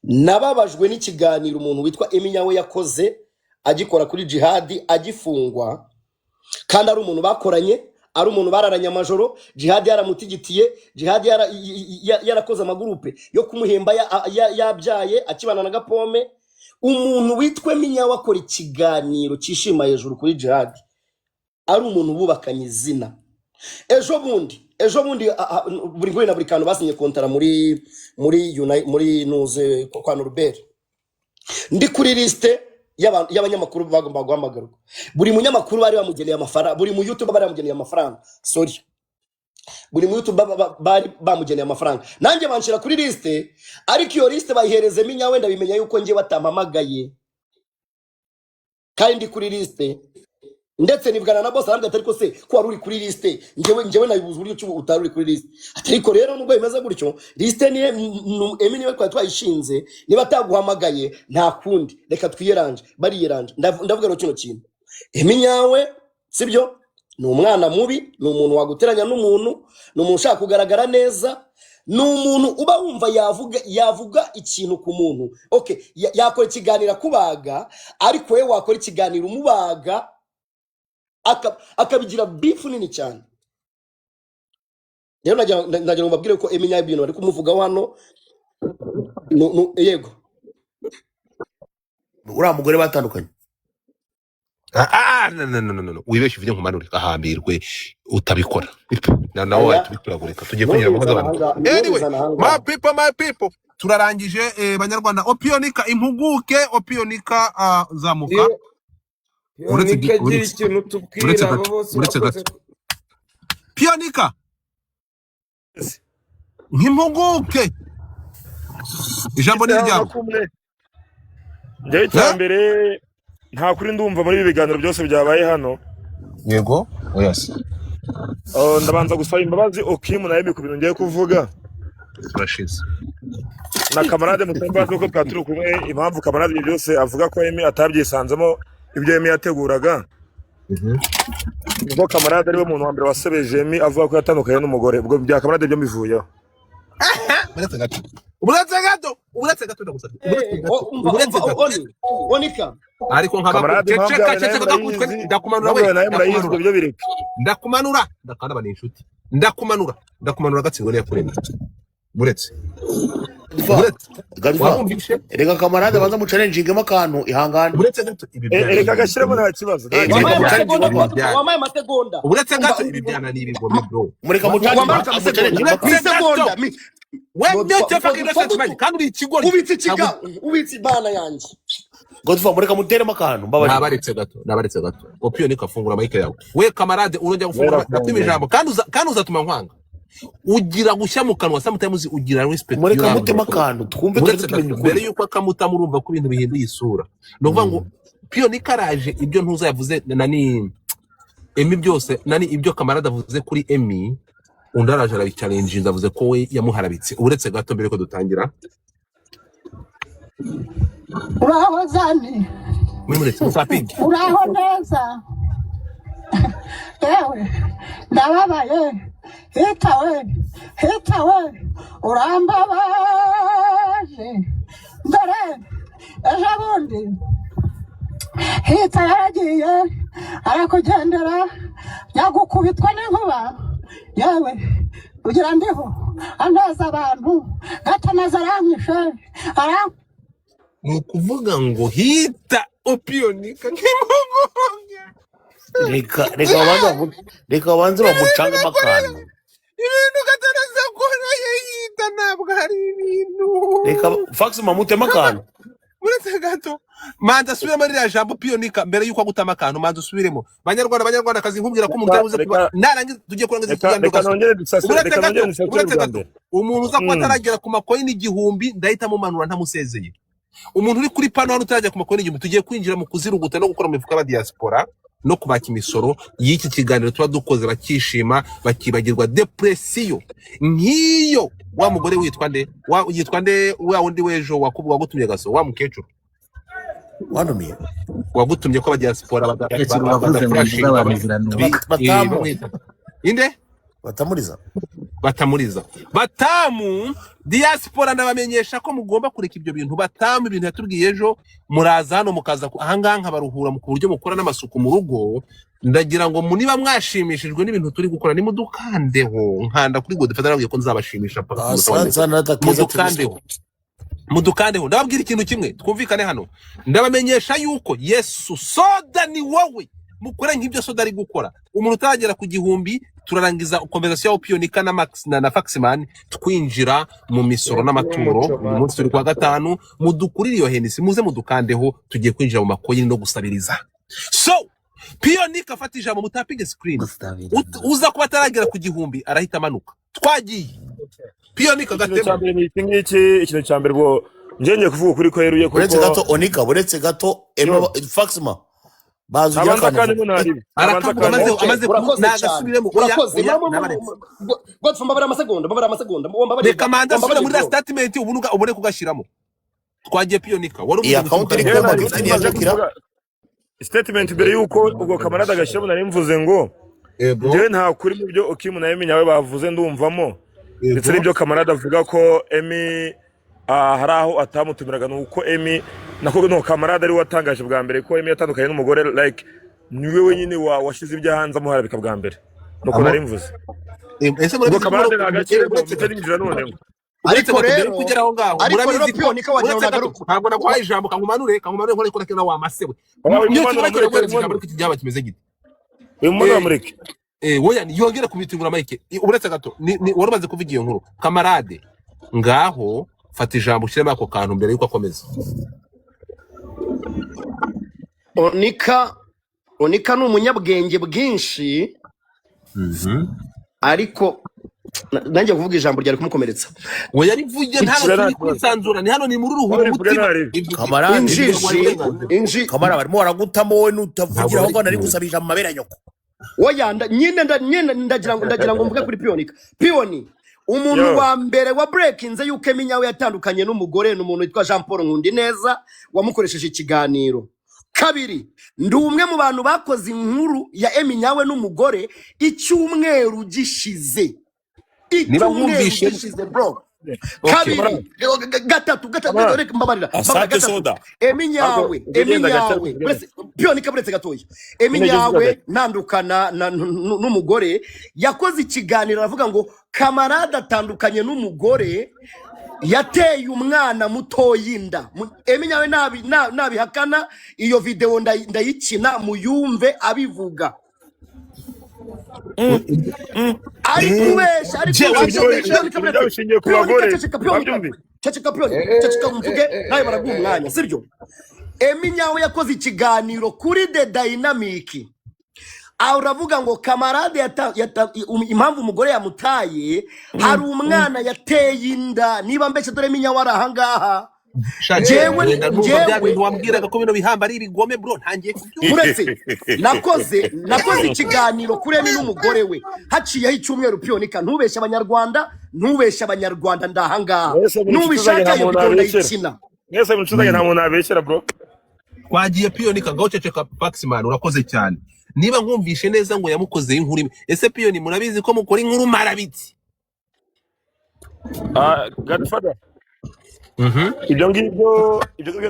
Nababajwe n'ikiganiro umuntu witwa Eminyawe yakoze, agikora kuri Jihadi agifungwa, kandi ari umuntu bakoranye, ari umuntu bararanye amajoro. Jihadi yaramutigitiye, Jihadi yarakoze amagurupe yo kumuhemba, yabyaye akibana na Gapome. Umuntu witwa Eminyawe akora ikiganiro cyishima hejuru kuri Jihadi, ari umuntu bubakanye izina. Ejo bundi buri nguni na buri kantu basinye kontara muri nuze kwa Norbert. Ndi kuri liste y'abanyamakuru bagomba guhamagarwa. Buri munyamakuru bari bamugeneye amafaranga, buri mu YouTube bari bamugeneye amafaranga, sorry, buri mu YouTube bari bamugeneye amafaranga. Nanjye banshira kuri liste, ariko iyo liste bayiherezemo inyawe. Ndabimenya yuko njye batampamagaye kandi ndi kuri liste. Ndetse nivugana na boss, arambwira ati: "Ariko se ko wari uri kuri liste, njyewe nabibuze uburyo ki utari uri kuri liste?" Ati: "Ariko rero nubwo bimeze gutyo, liste ni Emi, niwe twari twayishinze. Niba ataguhamagaye nta kundi, reka twiyeranje." Bariyeranje. Ndavuga rero kino kintu: Emi nyawe sibyo, ni umwana mubi, ni umuntu waguteranya n'umuntu, ni umuntu ushaka kugaragara neza, ni umuntu uba wumva yavuga ikintu ku muntu. Okay, yakora ikiganiro akubaga, ariko we wakora ikiganiro umubaga akabigira beef nini cyane. Rero nagira ngo mbabwire ko Emi nyawe ibintu bari kumuvugaho hano yego. Uriya mugore batandukanye. Ah, ah, no, no, no, no, no. Wibeshye uvuge nkumanure ahambirwe, utabikora na nawe Aya. wahita ubikuragurika. Tugiye kwinjira mu Ntubizane abantu. ahangaha. Anyway, Ntubizane my ahangaha. people, my people, turarangije. Banyarwanda, Opionika, impuguke Opionika, zamuka. Uretse Pionika, agira uretse ikintu tubwira uretse abo gato, bose uretse bakoze. gato. Pionika nk'impuguke, ijambo ni iryawe. Kumwe njyewe, icya Eh? mbere, nta kuri ndumva muri ibi biganiro byose byabaye hano. Yego, oya se. Ndabanza gusaba imbabazi Okimu na Emi ku bintu ngiye kuvuga. Turashize. Na kamarade musaba imbabazi kuko twari turi kumwe. Impamvu kamarade ibyo byose avuga ko Emi atabyisanzemo, ibyo Emi yateguraga, ubwo kamarade ariwe muntu wa mbere wasebeje Emi avuga ko yatandukanye n'umugore, ubwo bya kamarade byo mbivuyeho. Uretse gato, uretse gato, uretse gato, ndagusabye, uretse gato. Umva. Uretse Umva. gato. Oni onika. Ariko nkaba Kamarade, impamvu ceceka. yawe nayo Ceceka gakutwe. murayizi. Ndakumanura. Impamvu We. yawe nayo murayizi, ubwo Ndakumanura. byo bireke. Ndakumanura, ndakanda ni inshuti, ndakumanura, ndakumanura. Gatsindwa n'iyakuremye. Uretse Godfa, uretse Godfa, wabumvishe. Reka kamarade banza muchallenjingemo akantu, ihangane. Uretse gato, ibi Eh, byana reka ni agashyiremo, ibigome. nta kibazo, nta Eh, kibazo. reka Wampaye muchallenjingemo amasegonda? akantu. Ibi byana Wampaye amasegonda? Uretse Umva. gato, ibi byana ni ibigome, bro. Mureka Wampaye amasegonda? muchallenjingemo Uretse akantu. gato. Isegonda We mute fucking Godfa, innocent man, kandi uri ikigoryi. Ubitse ikiga. Ntabwo Ubitse ibana yanjye. Godfa, mureka muteremo akantu, mbabarira. Nabaretse gato, nabaretse gato. Opiyo kafungura mic yawe. We kamarade, urongera gufungura Wera ndakwima kumwe. ijambo, kandi uzatuma nkwanga. Ugira gushya mu kanwa sometimes, ugira respect Mureka y'abantu mutemo bakuru. akantu twumve, Uretse tureke tumenya gato, mbere ukuri. yuko akamutamo, urumva ko ibintu bihinduye isura. Ni ukuvuga ngo piyo nikaraje ibyo ntuza yavuze nani Emi byose, nani ibyo kamarade avuze kuri Emi, undi araje arabichallenginze, avuze ko we yamuharabitse. Uretse gato mbere yuko dutangira. Uraho zani. Muri muretse musapingi. Uraho neza. Yewe, ndababaye. Hitawe, hitawe, urambabaje. Dore ejo bundi hita yaragiye arakugendera, nyagukubitwa n'inkuba. Yewe, kugira ndiho aneza abantu gatanaza aranyishe aran. Ni ukuvuga ngo hita opiyonika nk'impuguke. Reka babanze bamucangemo akantu. Ibintu gatanaza akoreye yita ntabwo ari ibintu. Reka fax mamutemo akantu. Uretse gato, manza asubiremo ririya jambo piyonika mbere y'uko agutama akantu. Manza usubiremo. Banyarwanda, banyarwandakazi, nkubwira ko umuntu Reka utari buze kuba reka narangiza tugiye kurangiza reka ikiganiro. Reka Gaso nongere dusasire. Uretse Reka gato. nongere dusasire Uretse bwa gato. mbere. Umuntu uza kuba ataragera ku makoyini 1000, ndahita mumanura ntamusezeye. Umuntu uri kuri pano hano utarajya ku makoyini 1000, tugiye kwinjira mu kuziruguta no gukora mu mifuka ya diaspora no kubaka imisoro y'iki kiganiro tuba dukoze, bakishima bakibagirwa depression nk'iyo wa mugore witwa nde, wa yitwa nde, wa wundi w'ejo wagutumye gaso, wa mukecuru. Wantumiye? Wagutumye ko abadiaspora Mukecuru wavuze ngo inzu badafurashinga z'abantu ziranuka. Batamu. Bamwita inde? Batamuriza. Batamuriza, batamu diaspora, ndabamenyesha ko mugomba kureka ibyo bintu. Batamu, ibintu yatubwiye ejo, muraza hano mukaza ahangaha nkabaruhura mu ku buryo mukora n'amasuku mu rugo. Ndagira ngo niba mwashimishijwe n'ibintu turi gukora, nimudukandeho. Nkanda kuri Godfather, nababwiye ko nzabashimisha paka ku munota wa nyuma. Asanzana keza turi. Mudukandeho, mudukandeho. Ndababwira ikintu kimwe, twumvikane hano. Ndabamenyesha yuko Yesu soda ni wowe mukore nk'ibyo soda ari gukora. Umuntu utaragera ku 1000. Turarangiza conversation ya Opionika na Max na Faxman, twinjira mu misoro n'amaturo. Uyu munsi turi kuwa gatanu, mudukurire iyo Hennessy, muze mudukandeho, tugiye kwinjira mu makoyini no gusabiriza. So Pionika, afata ijambo, mutapinge screen. Uza kuba ataragera ku 1000 arahita amanuka. Twagiye, Pionika. Ikintu cya Gatema. mbere ni iki ngiki. Ikintu cya mbere, ubwo njye ngiye kuvuga ukuri ko yeruye, Uretse kuko gato, Onika, uretse gato. Yo. Faxima, banza ugire Ntabanza akantu kandi uvuga. ntaribi ntabanza Arakavuga kandi. amaze Okay, amaze urakoze cyane. Nagasubiremo, oya. Urakoze. Oya, nabaretse. Godfrey, mbabara amasegonda, mbabara amasegonda, wambabarire. Reka manza asubire Wambabarire, muri la bro. statement, ubu ubone kugashyiramo. Twagiye, Pionika, wari Iyi uvuze ngo account iri Njyewe kumpa nari gift nari maze ntiyashakira. kuvuga statement mbere y'uko ubwo kamarade agashyiramo. Nari mvuze ngo Yego. njyewe nta kuri mu byo Okimu na Emi nyawe bavuze, ndumvamo ndetse n'ibyo kamarade avuga ko Emi hari aho atamutumiraga, ni uko Emi nako no kamarade ariwe watangaje bwa mbere ko Emi yatandukanye n'umugore, like niwe wenyine washyize ibyo hanze amuharabika bwa mbere, nuko nari mvuze. Ese Ubwo murabizi ko kamarade ntagashyiremo, uretse mpite gato, ninjira noneho. Uretse Ariko gato, mbere rero yuko ugera aho ngaho, ariko rero murabizi ko Pionika wagira ngo uretse gato, nagaruka. ntabwo naguhaye ijambo. Kangumanure, kangumanure, nkore ko nakina wa masewe. Oya, Iyo wimumanura, kimara mureke, guhereza ijambo, wimumanura. ariko iki gihe kimeze gite? Wimumanura, Eh, mureke. Oya, yongere kubitingura mike. Uretse gato, wari umaze kuvuga iyo nkuru. Kamarade, ngaho fata ijambo, ushyiremo ako kantu mbere yuko akomeza. Onika ni umunyabwenge bwinshi, ariko nanjye kuvuga ijambo ryari kumukomeretsa. Oya, rivuge, ntabwo Rivuge turi nta kibazo. kwisanzura, ni hano, ni muri ruhura Wowe rivuge umutima. ntaribi. Ivuge. Kamarade, Injiji Baguhaye uburenganzira. inji Kamara, barimo baragutamo wowe. Ntabwo Nutavugira aho bari ngaho, nari gusabisha mu mabere ya nyoko. Oya, nyine ndagira ngo mvuge kuri Piyonika. Piyoni, umuntu Yo. wa mbere wa breakinze yuko Emi nyawe yatandukanye n'umugore ni umuntu witwa Jean Paul Nkundineza wamukoresheje ikiganiro. Kabiri, ndi umwe mu bantu bakoze inkuru ya Emi nyawe n'umugore icyumweru gishize. Niba Icyumweru nkumvishe gishize, bro. Okay. Kabiri, gatatu, gatatu, Kamara. reka mbabarira, mbabarira. Asante. Gatatu, Soda. Emi Ntabwo nyawe, ujya Emi ugenda gake, nyawe ariko ugenda. Buretse Piyonika, buretse gatoya. Emi Nyine jya uvuga nyawe gake. ntandukana n'umugore, yakoze ikiganiro aravuga ngo kamarade atandukanye n'umugore, yateye umwana mutoya inda. Emi nyawe nabihakana, iyo videwo ndayikina muyumve abivuga. Ari kubesha, ari Jewe, kubesha. Ibyo Piyonika, ibyo buretse. bishingiye ku Piyonika, bagore, ceceka Piyonika. wabyumvise? Ceceka Piyonika, ceceka mvuge, nawe baraguha umwanya, sibyo? Emi nyawe yakoze ikiganiro kuri The Dynamic, aho uravuga ngo kamarade impamvu umugore yamutaye, hari umwana yateye inda. Niba mbese, dore Emi nyawe ari ahangaha. Shaje, Jewe wenda numva bya jewe bintu wambwiraga ko bino bihamba ari ibigome, bro, ntangiye kubyumva. Uretse nakoze ikiganiro kuri Emi n'umugore we haciyeho icyumweru. Piyonika, ntubeshye abanyarwanda, ntubeshye abanyarwanda, ndahangaha. Mwese muri inshuti zanjye, Nubishaka nta iyo muntu video nabeshyera. ndayikina. Mwese muri inshuti zanjye, nta muntu nabeshyera, bro. Twagiye, Piyonika, ngaho ceceka. Paxman, urakoze cyane. Niba nkumvishe neza, ngo yamukozeho inkuru imwe. Ese Piyoni, murabizi ko mukora inkuru marabiti? Ah, Godfather, ibyo ngibyo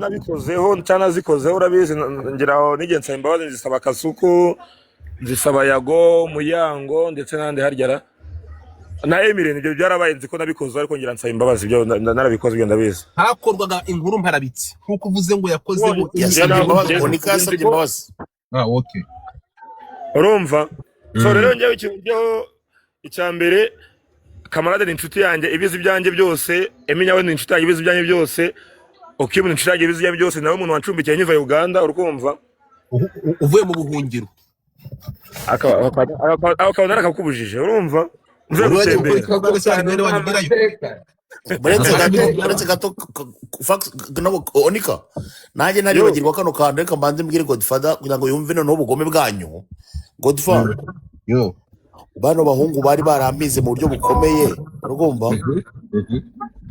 nabikozeho cyangwa nazikozeho, urabizi. Ngira aho n'igihe nsaba imbabazi, nzisaba Kasuku, nzisaba Yago, Muyango, ndetse n'ahandi harya na Emile. Ibyo byarabaye, nzi ko nabikoze, ariko ngira nsaba imbabazi. Ibyo narabikoze, ibyo ndabizi. Hakorwaga inkuru mparabitsi nk'uko uvuze ngo yakozeho. Njye Yasabye ntabwo imbabazi. njye Onika nzi yasabye ko imbabazi. Ah, okay. Urumva, so rero njyewe ikintu njyeho icya mbere, kamarade ni inshuti yanjye ibizi ibyanjye byose, Emi nyawe ni inshuti yanjye ibizi ibyanjye byose, Okimu ni inshuti yanjye ibizi ibyanjye byose, nawe umuntu wancumbikiye nkiva Uganda, urukumva? Uvuye mu buhungiro. Akaba narakakubujije, urumva, mvuye Wari wagiye gukora gutembera. igikorwa se, hari mwene wanyu ugerayo? Buretse gato, buretse gato, Onika, nanjye Yo. ntaribagirwa kano kantu. Reka mbanze mbwire Godfather kugira ngo yumve noneho ubugome bwanyu. Godfather, Yo. bano bahungu bari barampize mu buryo bukomeye, urumva,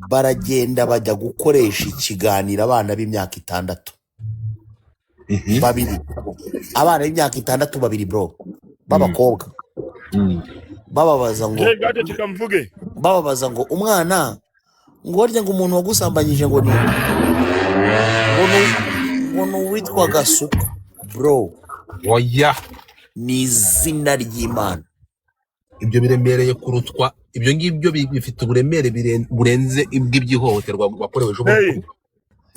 baragenda bajya gukoresha ikiganiro abana b'imyaka 6 babiri, abana b'imyaka 6 babiri, bro, b'abakobwa, bababaza ngo Jay gato kikamvuge. Bababaza ngo umwana ngo warya ngo umuntu wagusambanyije ngo ni ngo ni uwitwa Gasuku, bro. Oya. Ni izina ry'Imana. Ibyo biremereye kurutwa, ibyo ngibyo bifite uburemere burenze ubw'iby'ihohoterwa wakorewe ejo Hey. bundi.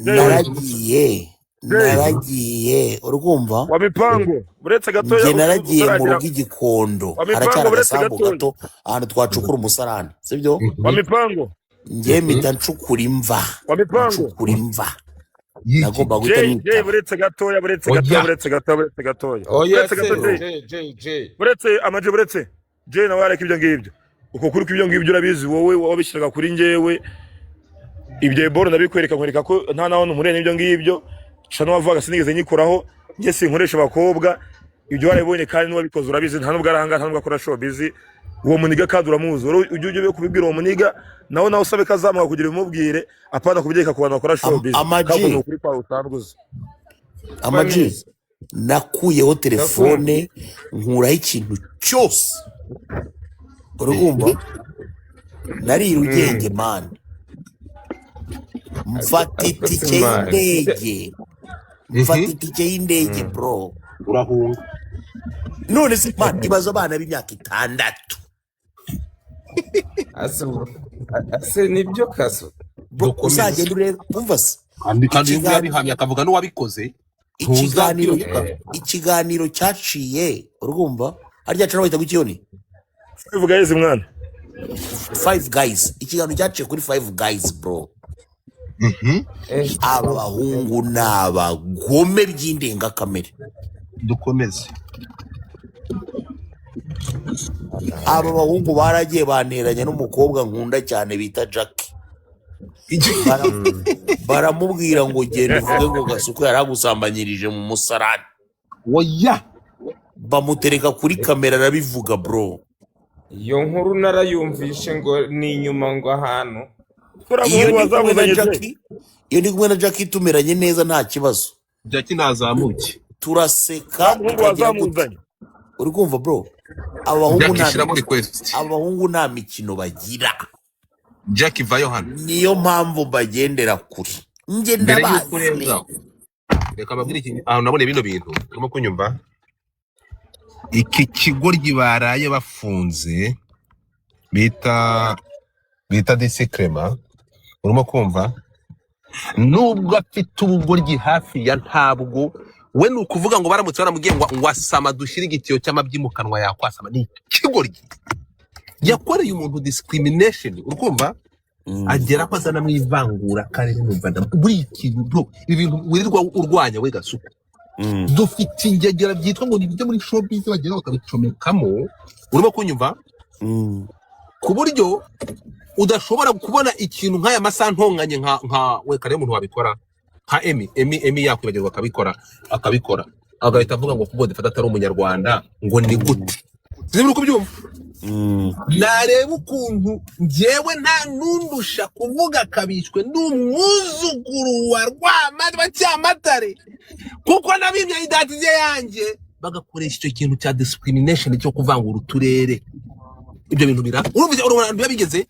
Hey. Naragiye. Jay Naragiye, urumva? Wa mipango, uretse gatoya. Njye naragiye mu Utaragira rugo igikondo, wa mipango, haracyari uretse agasambu gatoya. gato ahantu twacukura umusarani, sibyo? Wa mipango. Njye mpita ncukura imva. Wa mipango. Ncukura imva. Y'iki? Nagomba guhita Jay, Jay, nitaba. Buretse gatoya, buretse gatoya. Oya. Buretse gatoya, buretse gatoya. Oya. Buretse Se gato, Jay. Jay, Jay, Jay. Buretse amaje, buretse Jay nawe areka ibyo ngibyo. Uko kuri kw'ibyo ngibyo urabizi wowe wabishyiraga kuri njyewe. Ibyo boro ndabikwereka, nkwereka ko nta naho mpuriye n'ibyo ngibyo. Shano wavuga sinigeze nyikoraho, njye sinkoresha abakobwa. Ibyo warabibonye kandi n'uwabikoze urabizi, nta nubwo arahanga, nta nubwo akora showbiz uwo muniga, kandi uramuzi. Uri ujye kubibwira uwo muniga nawe usabe ko azamuka kugira ubimubwire, apana kubyeka ku bantu bakora showbiz. Amaji. Kandi ni ukuri kwawe usanzwe uzi. Amaji. Neza. Nakuyeho telefone, nkuraho ikintu cyose, urumva? Nari Rugenge, man, mfata Ariko itike se man y'indege, mfata itike y'indege, bro. Urahunga. None se man, ibaza abana b'imyaka 6. Ase nibyo kaso? Bro. Dukomeze. Uzagenda urebe, umva se. Kandi uyu nguyu Ikiganiro yabihamya akavuga n'uwabikoze. Ikiganiro ntuzabyiruka. Ikiganiro cyaciye, urumva, harya cana bahita gukiyoni. Five Guys, mwana. Five Guys, ikiganiro cyaciye kuri Five Guys, bro. Aba bahungu ni abagome by'indengakamere. Dukomeze. Aba bahungu baragiye banteranya n'umukobwa nkunda cyane bita Jackie. Baramubwira ngo genda uvuge ngo Gasuku yari agusambanyirije mu musarani. Oya. Bamutereka kuri kamera arabivuga, bro. Iyo nkuru narayumvishe ngo ni inyuma ngo ahantu Uriya Iyo muhungu ndi kumwe na wazamuzanye Jay. Jackie, iyo ndi kumwe na Jackie tumeranye neza, nta kibazo. Jackie nazamuke. Turaseka. Uriya muhungu Tukagira gute? wazamuzanye. Uri kumva, bro? Aba bahungu Jackie, nta shyiramo request. Aba bahungu nta mikino bagira. Jackie, vayo hano. Niyo mpamvu mbagendera kure njye. Mbere y'uko Ndabazi urenza neza. Reka mbabwire iki ahantu nabonye bino bintu urimo kunyumva. Iki kigoryi baraye bafunze bita Disikrema, urimo kumva? Nubwo afite ubugoryi hafi ya ntabwo, we ni ukuvuga ngo baramutse baramubwiye ngo asama dushyire igitiyo cy'amabyi mu kanwa yakwasama. Ni ikigoryi yakoreye umuntu discrimination, urumva? Agera ko azana mu ivangura karere. Numva buri kintu, bro, ibi bintu wirirwa urwanya we Gasuku, dufite ingegera byitwa ngo ni ibyo muri showbiz bagera bakabicomekamo, urimo kunyumva? Ku buryo udashobora kubona ikintu nk'aya masaha ntonganye nka we kare umuntu wabikora nka Emi yakwibagirwa akabikora agahita avuga ngo kuko dufata atari umunyarwanda, ngo ni gute? Sinzi uri kubyumva. Nareba ukuntu njyewe nta nundusha kuvuga akabishwe n'umwuzukuru wa Rwamata Cyamatare, kuko nabimye identité yanjye, bagakoresha icyo kintu cya discrimination cyo kuvangura uturere. Ibyo bintu bira urumva, urabona biba bigeze.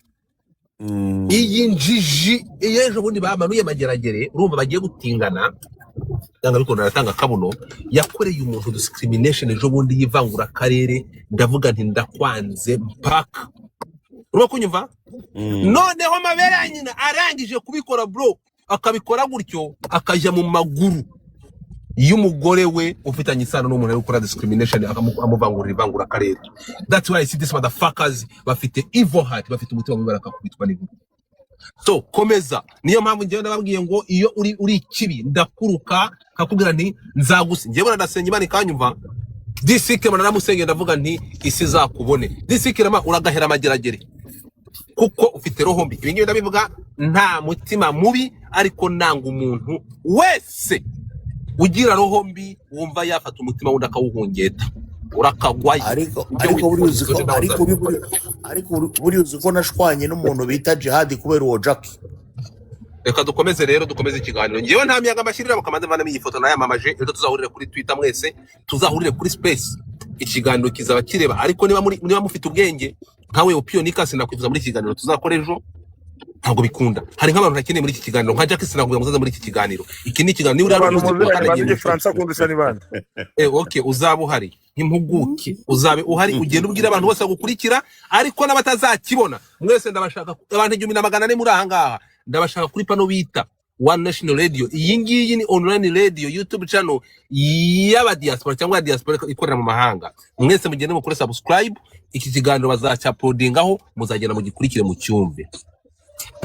Iyi njiji iyo ejo bundi bamanuye Mageragere, urumva bagiye gutingana cyangwa bikunda aratanga akabuno. Yakoreye umuntu discrimination ejo bundi y'ivangura akarere, ndavuga nti ndakwanze mpaka, urimo kunyumva? Noneho amabere ya nyina arangije kubikora, bro, akabikora gutyo akajya mu maguru y'umugore we ufitanye isano n'umuntu ari gukora discrimination, amuvangurira ivangura akarere. That's why I see these motherfuckers bafite evil heart, bafite umutima mubi, barakakubitwa n'inkuba. So komeza, niyo mpamvu njyewe nababwiye ngo iyo uri ikibi ndakuruka nkakubwira nti nzagusa. Njyewe ndasenga Imana ikanyumva. Disikirema naramusengeye, ndavuga nti isi izakubone. Disikirema uragahera Amageragere kuko ufite roho mbi. Ibi ngibi ndabivuga nta mutima mubi, ariko nanga umuntu wese ugira roho mbi wumva yafata umutima wundi akawuhungeta, urakagwayo. Ariko Ibyo ariko buriya uzi wifuza ko nawe ariko uzabikora. Ariko buriya uzi ko nashwanye n'umuntu bita Jihad kubera uwo Jackie. Reka dukomeze rero, dukomeze ikiganiro. Ngewe nta miyaga mbashyirira, bakamanza mvanamo iyi foto nayamamaje. Ejo tuzahurire kuri Twitter, mwese tuzahurire kuri space, ikiganiro kizaba kireba. Ariko niba mufite ubwenge nkawe Opiyonika, sinakwifuza muri iki kiganiro tuzakora ejo, ntabwo bikunda. Hari nk'abantu ntakeneye muri iki kiganiro, nka Jackie, sinakubwira ngo uzaze muri iki kiganiro. Iki ni ikiganiro niba uri hano Abantu uzi muziranye bazi wakandagiye mu igifaransa kundusha ni bande? Okay, uzaba uhari nk'impuguke, uzabe uhari, ugenda ubwira abantu bose bagukurikira, ariko n'abatazakibona mwese ndabashaka. Abantu 1400 muri aha ngaha ndabashaka kuri pano bita One National Radio. Iyi ngiyi ni online radio YouTube channel y'abadiaspora cyangwa ya diaspora ikorera mu mahanga. Mwese mugende mukore subscribe. Iki kiganiro bazacyuploadingaho, muzagenda mugikurikire mu cyumve.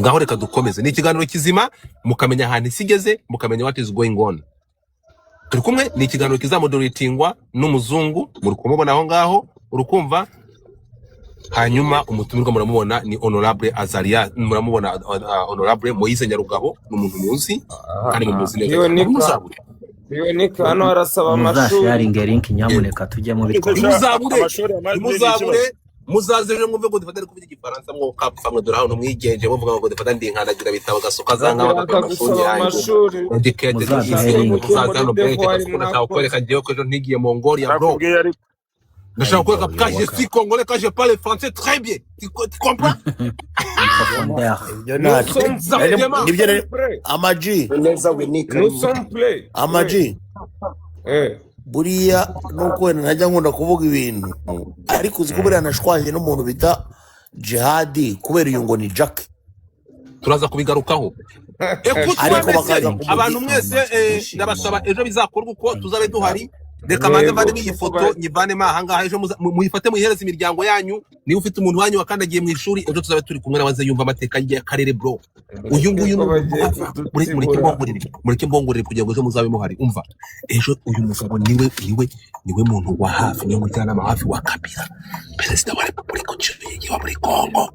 Ngaho reka dukomeze, ni ikiganiro kizima, mukamenya ahantu isi igeze, mukamenya what is going on. Turi kumwe, ni ikiganiro kizamoderatingwa n'umuzungu, muri kumubona aho ngaho, urukumva. Hanyuma umutumirwa muramubona ni Honorable Azaria, muramubona, Honorable Moise Nyarugabo, ni umuntu muzi kandi mumuzi neza cyane. Piyonika. Ntimuzabure. Piyonika hano harasaba amashuri. Muzasharinge link nyamuneka, tujyemo bitwara. Ntimuzabure. Amashuri amaze ni Ntimuzabure. ikibazo. Muzaze ejo mwumve ngo dufate ari kuvuga igifaransa, mwokapfa mwe. Dore hano mwigenje muvuga ngo dufate ndi nkandagira bitabo gasuka za nk'aho Ndashaka amashuri gusaba yanyu amashuri. Educated. Muzaduhe Isi link. muzaze hano Muri bereke devoir gasuka, ndashaka mwakoze. kukwereka njyewe ko ejo ntigiye Mongolia, bro. Nakubwiye ariko. Ndashaka kukwereka Ariko quand je yoboka suis congolais, quand je parle français très bien, tu comprends? Profondeur. Ibyo Nous ntacyo. sommes Exactement. Nibyo nari prêts. Amaji. Neza winika. Nous sommes prêts. Amaji. Eh. Buriya nuko wenda ntajya nkunda kuvuga ibintu, ariko uzi ko buriya nashwanye n'umuntu bita Jihadi kubera uyu ngo ni Jack. Turaza kubigarukaho. Écoute, Ariko mwese bakaza abantu kumugira mwese, ndabasaba ejo bizakorwa uko tuzabe duhari. Reka manze Yego. mvanemo iyi foto, nyivanemo ahangaha. Ejo muyifate muyihereze imiryango yanyu. Niba ufite umuntu wanyu wakandagiye mu ishuri, ejo tuzabe turi kumwe nawe, aze yumva amateka y'akarere, bro. Uyu nguyu Ko ni bagiye mureke kudutsibura. mbongorere, mureke mbongorere kugira ngo ejo muzabe muhari. Umva, ejo uyu mugabo niwe muntu wa hafi, niwe mujyanama hafi wa Kabila, perezida wa repubulika uciye wa muri Kongo.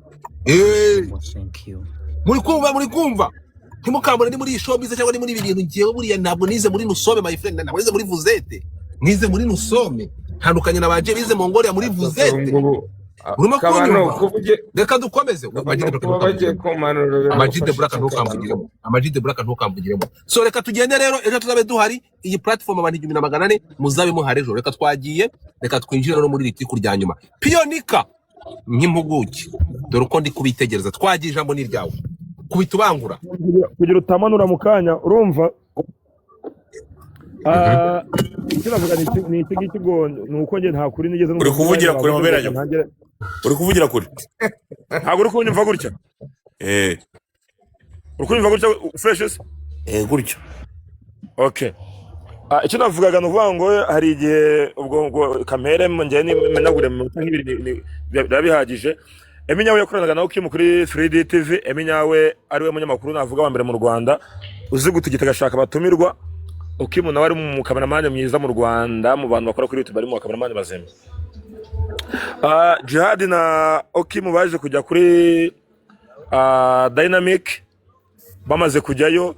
Thank you. Muri kumva, muri kumva, ntimukambone ni muri iyi showbiz cyangwa ni muri ibi bintu. Ngewe buriya ntabwo nize muri nusome, my friend, ntabwo nize muri vuzete, nize muri nusome. Ntandukanye na baje bize Mongolia muri vuzete. Ngubu Urimo kabano kunyumva? Kuvuge. Reka dukomeze. Kabano, kuba bagiye kumanura Amajide biragufasha Buraka, iki, Kabano? ntukambugiremo. Amajide Buraka, ntukambugiremo. So reka tugende rero, ejo tuzabe duhari. Iyi platform abantu 1400 muzabe muhari ejo. Reka twagiye, reka twinjire no muri iri tiku rya nyuma. Piyonika nk'impuguke, dore uko ndi kubitegereza. Twagiye, ijambo ni iryawe, kubita ubangura. Kugira utamanura mu kanya, urumva. Icyo navuga ni iki ngiki, ubwo ni uko njye nta kuri nigeze Uri numva kuvugira muri kure, bavuze mabere. ngo ntangire. Uri kuvugira kure. Ntabwo uri kunyumva gutya? Eh. Uri kunyumva gutya fresh se? Eh, gutyo. Okay. Icyo navugaga ni ukuvuga ngo hari igihe ubwo kamere njyewe nimenagure mu minota nk'ibiri biba bihagije. Emi Nyawe yakoranaga na Okim kuri 3D TV. Emi Nyawe ariwe munyamakuru navuga wa mbere mu Rwanda uzi gutigita agashaka abatumirwa. Okim nawe ari mu kameramani mwiza mu Rwanda, mu bantu bakora kuri YouTube ari mu bakameramani bazima. Jihad na Okim baje kujya kuri Dynamic. Bamaze kujyayo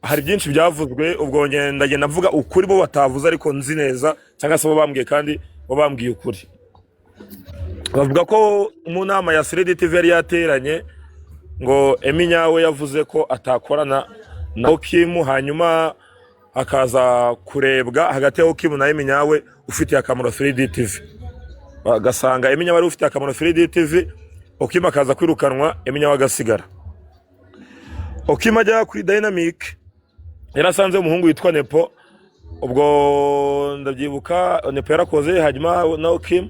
hari byinshi byavuzwe. Ubwo ndagenda mvuga ukuri bo batavuze ariko nzi neza, cyangwa se bo bambwiye, kandi bo bambwiye ukuri. Bavuga ko mu nama ya 3D TV yari yateranye, ngo Emi Nyawe yavuze ko atakorana na Okim, hanyuma hakaza kurebwa hagati ya Okim na Emi Nyawe ufitiye akamaro 3D TV, bagasanga Emi Nyawe ari ufitiye akamaro 3D TV. Okim akaza kwirukanwa, Emi Nyawe agasigara. Okim ajya kuri Dynamic yarasanze umuhungu witwa Nepo. Ubwo ndabyibuka Nepo yarakoze, hanyuma na Okim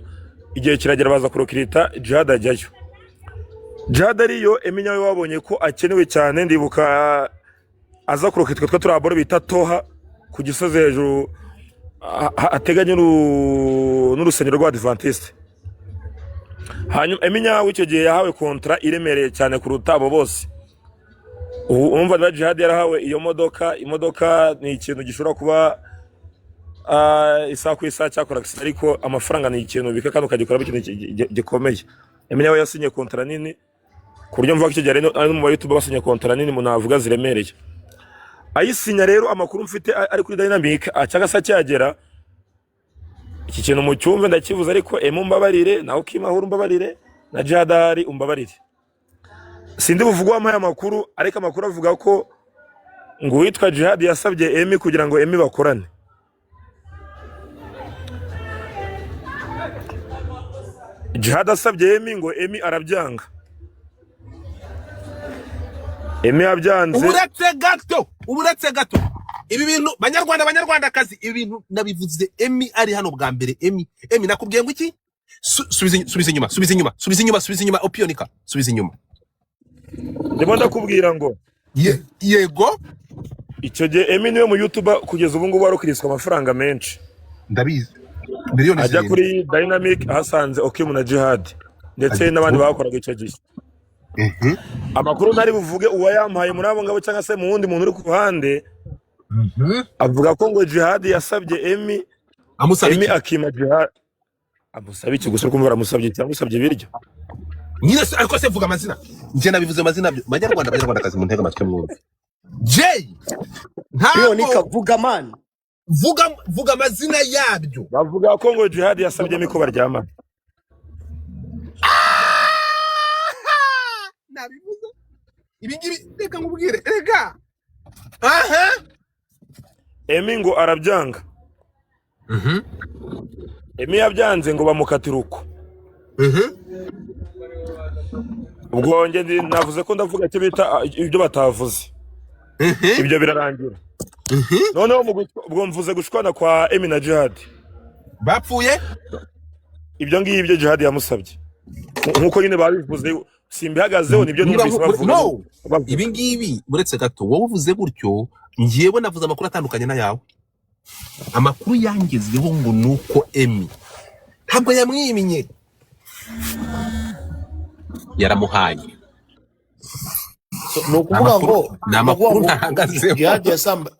igihe kiragera baza kurokirita Jihad ajyayo. Jihad ariyo, Emi Nyawe babonye ko akenewe cyane. Ndibuka aza kurokitwa twa turi aboro bita Toha ku gisozi hejuru ateganye n'urusengero rwa Adventiste. Hanyuma Emi Nyawe icyo gihe yahawe kontra iremereye cyane kuruta abo bose. Ubu umva niba Jihad yarahawe iyo modoka, imodoka ni ikintu gishobora kuba isaha ku isaha cyakora, ariko amafaranga ni ikintu ubika kandi ukagikoramo ikintu gikomeye. Emi Nyawe yasinye kontara nini ku buryo mvuga ko icyo gihe ari no mu ba YouTube basinye kontara nini umuntu navuga ziremereye. Ayisinya rero, amakuru mfite ari kuri Dynamic, cyangwa se akihagera, iki kintu mu cyumve ndakivuze, ariko Emu umbabarire, nawe Ukimahoro umbabarire, na Jihad umbabarire, sindi buvuge uwampaye amakuru, ariko amakuru avuga ko ngo uwitwa Jihad yasabye Emi kugira ngo Emi bakorane. Jihad asabye Emi, ngo Emi arabyanga. Emi yabyanze. Uretse gato, uretse gato, ibi bintu banyarwanda, banyarwandakazi, ibi bintu nabivuze Emi ari hano bwa mbere. Emi, Emi, nakubwiye ngo iki? Subiza inyuma, subiza inyuma, subiza inyuma, subiza inyuma, opionika, subiza inyuma. Ndimo ndakubwira ngo Yego. Icyo gihe Emi niwe mu YouTuber kugeza ubu ngubu warukiriswa amafaranga menshi. Ndabizi, miliyoni Ajya 7. kuri Dynamic ahasanze Okimu na Jihad ndetse n'abandi bakoraga icyo gihe. Amakuru ntari buvuge uwayampaye muri abo ngabo cyangwa se mu wundi muntu uri ku ruhande, avuga ko ngo Jihad yasabye Emi. Amusaba Emi iki? Akima Jihad amusaba iki gusa? Uri kumva aramusabye cyangwa usabye ibiryo? Nyine se, ariko se vuga amazina, njye nabivuze amazina byo. Banyarwanda, banyarwandakazi, muntege amatwi mwumve Jay. Piyonika. Ntabwo Vuga man. Vuga, vuga amazina yabyo. Bavuga ko ngo Jihad yasabye Emi ko baryamana. Nabivuze ibi ngibi, reka nkubwire, reka aha. Emi ngo arabyanga. Emi yabyanze ngo bamukatira uko. Ubwo njye navuze ko ndavuga icyo bita ibyo batavuze. Ibyo birarangira. Noneho ubwo mvuze gushwana kwa Emi na Jihad. Bapfuye. Ibyo ngibyo Jihad yamusabye, nkuko nyine babivuze, simbihagazeho, nibyo Niba numvise bavuga. No. Bavuga. Ibi ngibi, uretse gato, wowe uvuze gutyo, njyewe navuze amakuru atandukanye n'ayawe. Amakuru yangezeho ngo ni uko Emi ntabwo yamwimye, yaramuhaye. So, ni ukuvuga Amakuru ngo ni ni ukuvuga amakuru ngo ntahagazeho.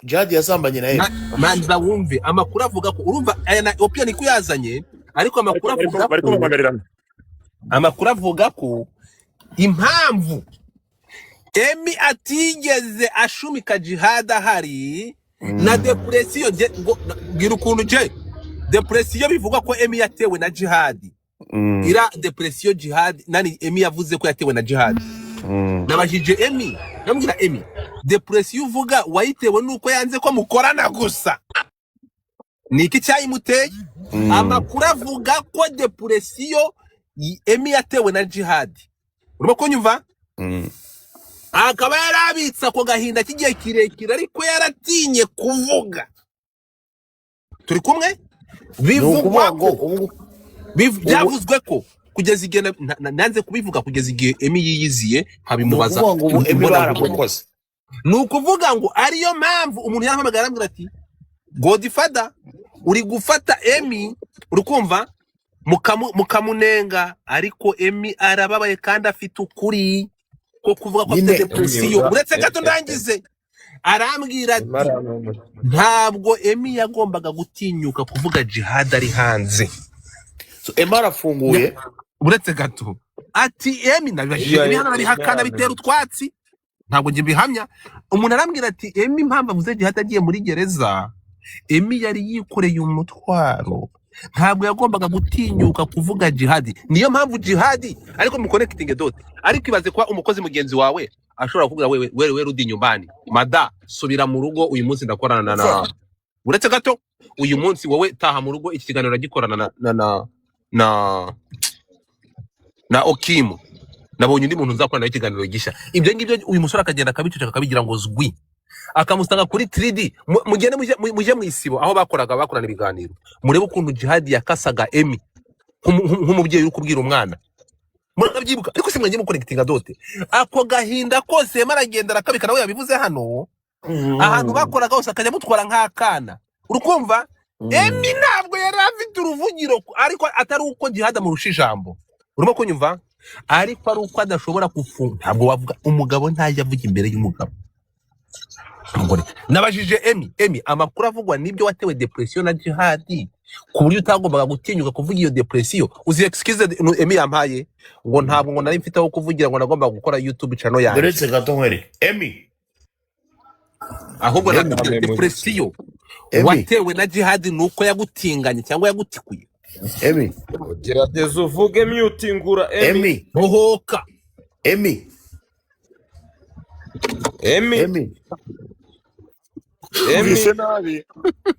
Jihad yasambanye na Emi. Manza wumve amakuru avuga ko, urumva aya na opinion niko yazanye, ariko amakuru avuga Bari ko kumamagarirana. Amakuru avuga ko impamvu Emi atigeze ashumika Jihad ahari na depression ngo bwira ukuntu je depression bivugwa ko Emi yatewe na Jihad, ira depression Jihad nani Emi yavuze ko yatewe na Jihad. Nabajije Emi, ndamubwira: "Emi, depression uvuga wayitewe nuko yanze ko mukorana gusa, ni iki cyayimuteye?" Amakuru avuga ko depression Emi yatewe na Jihad, urimo kunyumva, akaba yarabitse ako gahinda k'igihe kirekire ariko yaratinye kuvuga. Turi kumwe? Ni Bivugwa ukuvuga ngo ko ubu ubu byavuzwe ko kugeza igihe nanze kubivuga kugeza igihe Emi yiyiziye Ni nkabimubaza ukuvuga ngo ubu Emi imbona baramukoze. Ni ukuvuga ngo ariyo mpamvu umuntu yarampamagara arambwira ati: "Godfather, uri gufata Emi, uri kumva mukamunenga, ariko Emi arababaye kandi afite ukuri ko kuvuga ko afite Nyine depression." Uretse gato ndangize. Arambwira ati ntabwo Emi yagombaga gutinyuka kuvuga Jihad ari hanze. So, Emi arafunguye. Uretse gato, ati Emi, nabibajije Emi hano arabihakana, bitera utwatsi, ntabwo njye mbihamya. Umuntu arambwira ati Emi impamvu avuze Jihad agiye muri gereza, Emi yari yikoreye umutwaro, ntabwo yagombaga gutinyuka kuvuga Jihadi. Niyo mpamvu Jihadi, ariko muconnecting dot, ariko ibaze kuba umukozi mugenzi wawe ashobora kuvuga: "Wewe, wewe, rudi nyumbani, mada, subira mu rugo, uyu munsi ndakorana na, uretse gato, uyu munsi wowe taha mu rugo, iki kiganiro uragikorana na Okimu, nabonye undi muntu nzakorana nawe ikiganiro gishya." Ibyo ngibyo uyu musore akagenda akabiceceka, akabigira ngo zwi, akamusanga kuri 3D. Mugende mujye mu isibo aho bakoraga, bakorana ibiganiro, murebe ukuntu Jihad yakasaga Emi nk'umubyeyi uri kubwira umwana. Murabyibuka? Ariko se mwagiye muconnectinga dot? Ako gahinda kose Emi aragenda arakabika, nawe yabivuze hano, ahantu bakoraga hose akajya amutwara nk'akana. Urukumva Emi ntabwo yari afite uruvugiro, ariko atari uko Jihad amurusha ijambo, urimo kunyumva, ariko ari uko adashobora gufunga. Ntabwo wavuga umugabo ntajya avuga imbere y'umugabo umugore. Nabajije Emi: "Emi, amakuru avugwa nibyo, watewe depression na Jihad ku buryo utagombaga gutinyuka kuvuga iyo depression?" Uzi excuse Emi yampaye? Ngo ntabwo ngo nari mfite aho kuvugira, ngo nagombaga gukora YouTube channel yanjye. Uretse gato nkwereke Emi. Ahubwo Emi. nakubwira depression Emi. watewe na Jihad ni uko yagutinganye cyangwa yagutikuye. Emi. Gerageza uvuge, mutingura Emi. Emi. Muhoka. Emi. Emi. Emi. Emi. Numvise nabi,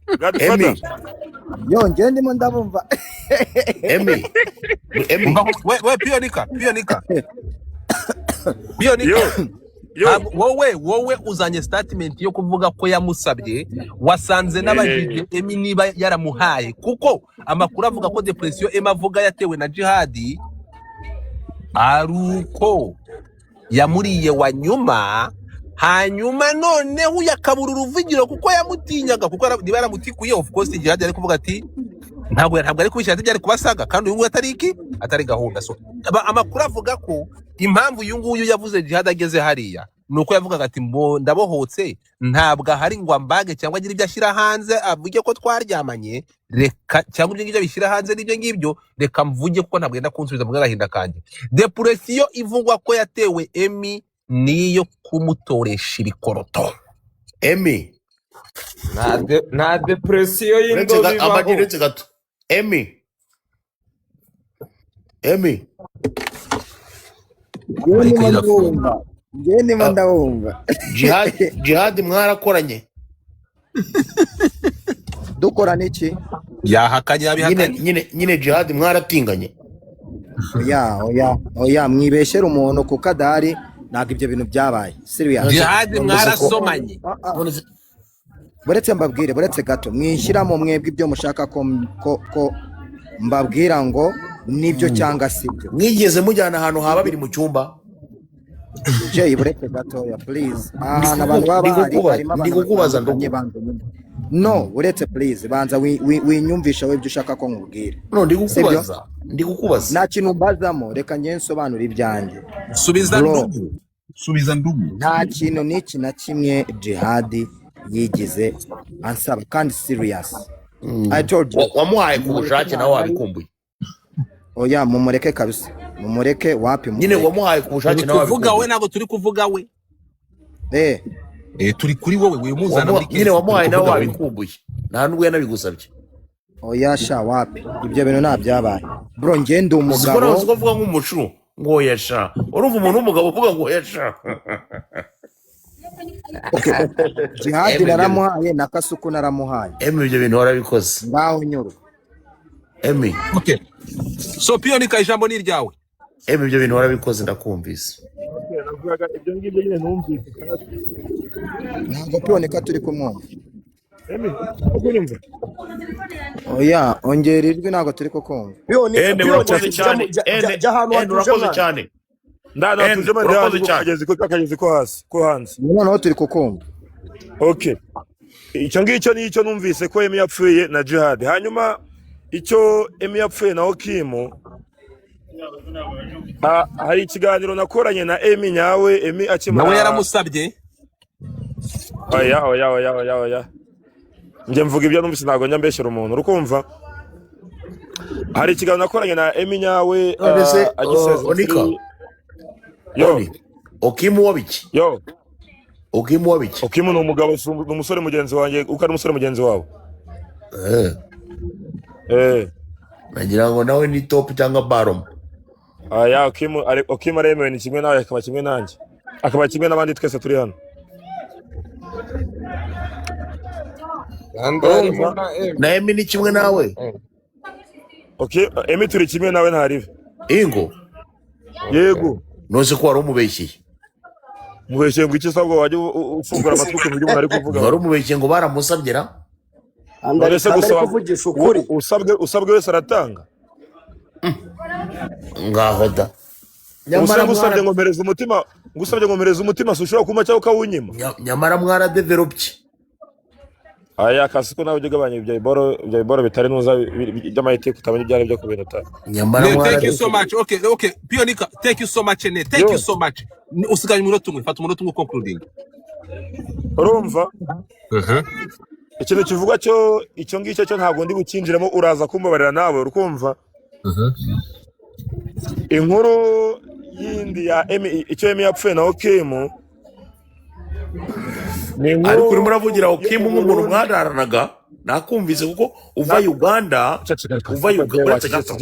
Godfather. Emi. Yo, njye ndimo ndabumva. Emi, Emi. Umva we piyonika, piyonika, piyonika. Yo yo. Ntabwo wowe uzanye statement yo kuvuga ko yamusabye, wasanze n'abajije Emi niba yaramuhaye, kuko amakuru avuga ko depression Emi avuga yatewe na Jihadi ari uko yamuriye wa nyuma. Hanyuma noneho uyu akabura uruvugiro kuko yamutinyaga, kuko niba yaramutikuye, of course Jihad yari kuvuga ati ntabwo ari kubishyira, byari kubasaga, kandi uyu nguyu atari iki, atari gahunda. So amakuru avuga ko impamvu uyu nguyu yavuze Jihad ageze hariya ni uko yavugaga ati mbo ndabohotse, ntabwo ahari ngo ambage cyangwa agire ibyo ashyira hanze avuge ko twaryamanye, reka cyangwa ibyo ngibyo abishyira hanze n'ibyo ngibyo, reka mvuge kuko ntabwo yenda kunsubiza mu agahinda kanjye. Depression ivugwa ko yatewe Emi niyo kumutoresha ibikoroto. Emi, Nta depression uretse y'indobo Amagi, ibaho. Uretse gato, Emi, Emi. Njyewe Mike ndimo irafunga. ndabumva, njyewe ndimo ndabumva. Jihad, mwarakoranye? Dukorana iki? Yahakanye. Nyine. Yabihakanye. Nyine Jihad mwaratinganye? Oya, oya, oya, mwibeshyera umuntu kuko adahari, ntabwo ibyo bintu byabaye, serious. Jihad None se ko mwarasomanye? Ah, ah. None se Buretse mbabwire, buretse gato, mwishyiramo mwebwe ibyo mushaka ko mbabwira ngo nibyo cyangwa sibyo. Mwigeze mujyana ahantu ha babiri mu cyumba? Jay, buretse gatoya, please. Ndi Ahantu abantu baba bahari harimo ndi abantu kukubaza batandukanye. ndugu. Banza unyumve. No, uretse, please, banza winyumvisha we ibyo ushaka ko nkubwira. No, ndi Sibyo? kukubaza, ndi kukubaza. Nta kintu mbazamo, reka njye nsobanure ibyanjye. Subiza. Bro, Ndugu, subiza ndugu. Nta kintu n'iki na kimwe Jihadi yigize ansaba, kandi serious, I told you. Wamuhaye ku Mumureke, bushake nawe ntahari. wabikumbuye? Oya, mumureke kabisa, mumureke, wapi. Nyine Mumureke. wamuhaye ku bushake Turi nawe kuvuga we, wabikumbuye? ntabwo turi kuvuga we. Turi kuri wowe wimuzana muri Nyine case, turi wamuhaye nawe kuvuga wowe. wabikumbuye, nta nubwo yanabigusabye? Oya sha, wapi, ibyo bintu nta byabaye, bro, njye ndi Uzi ko umugabo. nawe uzi ko avuga nk'umucu ngo oya sha? Urumva umuntu w'umugabo uvuga ngo oya sha? Okay, Jihadi Emi, ibyo naramuhaye na Kasuku naramuhaye. Emi, ibyo bintu warabikoze? Ngaho nyuru. Emi. Okay, so Piyonika, ijambo ni iryawe. Emi, ibyo bintu warabikoze, ndakumvise. Okay, navugaga ibyo ngibyo nyine numvise. Ntabwo Piyonika turi kumwumva. Emi, unyumva? Oya, ongera ijwi, ntabwo turi kukumva. Piyonika, Ene, Piyonika, urakoze jya cyane. jya Ene, jya ahantu Ene, hatuje urakoze mwana. cyane. Ndana Ene, hatuje mani urakoze ku cyane. kagezi, ku kagezi ko hasi ko hanze. Noneho turi kukumva. Okay, icyo ngicyo ni icyo numvise ko Emi yapfuye na Jihad. Hanyuma icyo Emi yapfuye na Okimu, hari ikiganiro nakoranye na Emi nyawe, Emi Nawe akimara. yaramusabye? Oya, oya, oya, oya, oya, njye mvuga ibyo numvise, ntabwo njya mbeshyera umuntu, urukumva? Hari ikiganiro nakoranye na Emi nyawe None se agisezera Onika, kuri yo. Oni, Okimu wabiki? Yo. Okimu wabiki? Okimu ni umugabo, ni umusore mugenzi wanjye, uko ari umusore mugenzi wawe. Nagira ngo nawe ni top cyangwa bottom. Aya, Okimu Okimu aremewe, ni kimwe nawe, akaba kimwe nanjye, akaba kimwe n'abandi twese turi hano. Kandi harimo Urumva? na M. Na Emi ni kimwe nawe? Okay, Emi turi kimwe nawe, ntaribe. Ingo. Yego. None ko wari umubeshyeye? Mubeshye ngo iki? Sabwo wajya ufungura amatwi ukumva ibyo umuntu ari kuvuga. Wari umubeshye ngo baramusabye ra? Kandi None se kandi ari gusaba kuvugisha ukuri. usabwe wese aratanga? Ngaho da. Ubuse Nyamara ngusabye mwara ngo mpereze umutima, ngusabye ngo mpereze umutima, si ushobora kumpa cyangwa ukawunyima? Nyamara mwaradevelopye. Aya kasi ko nawe ujya ugabanya ibyo biboro bitari nuza by'amayiteka, utamenya ibyo ari byo ku bintu utari. Nyamara Ne, thank you so mwaradevelopye. much. Okay, Piyonika, thank you so much. Ne, thank Yo, you so much. Usigaye umunota umwe, fata umunota umwe concluding. Urumva ikintu kivuga cyo, icyo ngicyo cyo ntabwo ndi bukinjiremo, uraza kumbabarira nawe, urukumva? Inkuru yindi ya Emi, icyo Emi yapfuye na Okimu, ni Ariko inkuru urimo uravugira yo Okimu mu nk'umuntu Burundi. mwararanaga, nakumvise kuko uva Uganda, uva Uganda, uretse gato,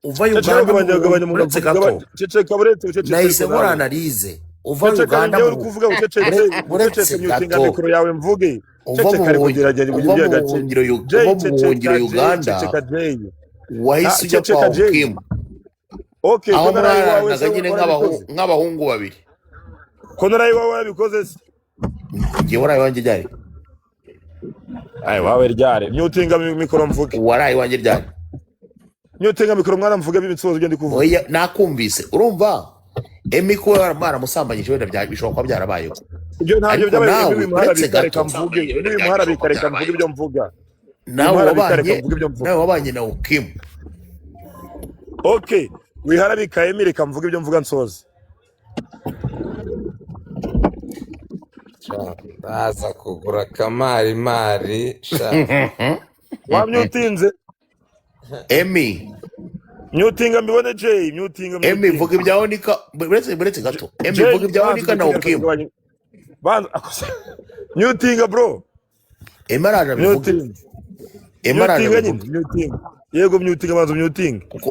uva Ceceka, Uganda mu gabanya, gabanya umuntu uretse avuga, gato, ceceka, buretse ucecetse nahise ariko nkora nawe analyse, uva ceceka, Uganda njyewe uri mu kuvuga ucecetse. Uretse Ucecetse, myutinga gato, mikoro yawe mvuge. Uva mu Ceceka, ariko gerageza uva ujye mu gake. buhungiro Jay, uva mu buhungiro ceceka Jay. Uganda, Ceceka Jay. Wahise ujya kwa Ceceka Jay. Okimu, Okay, aho ko naraye iwawe mwararanaga se nyine warabikoze? nk'abahungu babiri. Ko naraye iwawe warabikoze se? Njye waraye iwanjye ryari? Ay, wawe ryari? Myutinga mikoro mvuge. Waraye iwanjye ryari? Myutinga mikoro mwana mvuge ibisubizo byo ndi kuvuga. Oya, nakumvise. Urumva Emi kuba mwaramusambanyije wenda bishobora kuba byarabayeho. Ibyo ntabyo Ariko byabaye. nawe Emi uretse wimuharabika, reka gato, mvuge. Emi wimuharabika, reka mvuge ibyo mvuga. Nawe Wimuharabika, reka wabanye, mvuge ibyo mvuga. nawe wabanye na Okimu. Okay, wiharabika Emi, reka mvuge ibyo mvuga nsoze. Sha, ndaza kugura kamarimari sha. Wamyutinze. Emi. Myutinga mbibone Jay, myutinga. Emi, Myutinga. vuga ibya Onika. Buretse gato, Emi. Jay, Vuga ibya banza Onika na myutinga, Okimu. tugabanye. Banza myutinga bro. Emi araje abivuge. Myutinga. Emi araje Myutinga nyine. abivuge. Myutinga, yego, myutinga, banza myutinga. Kuko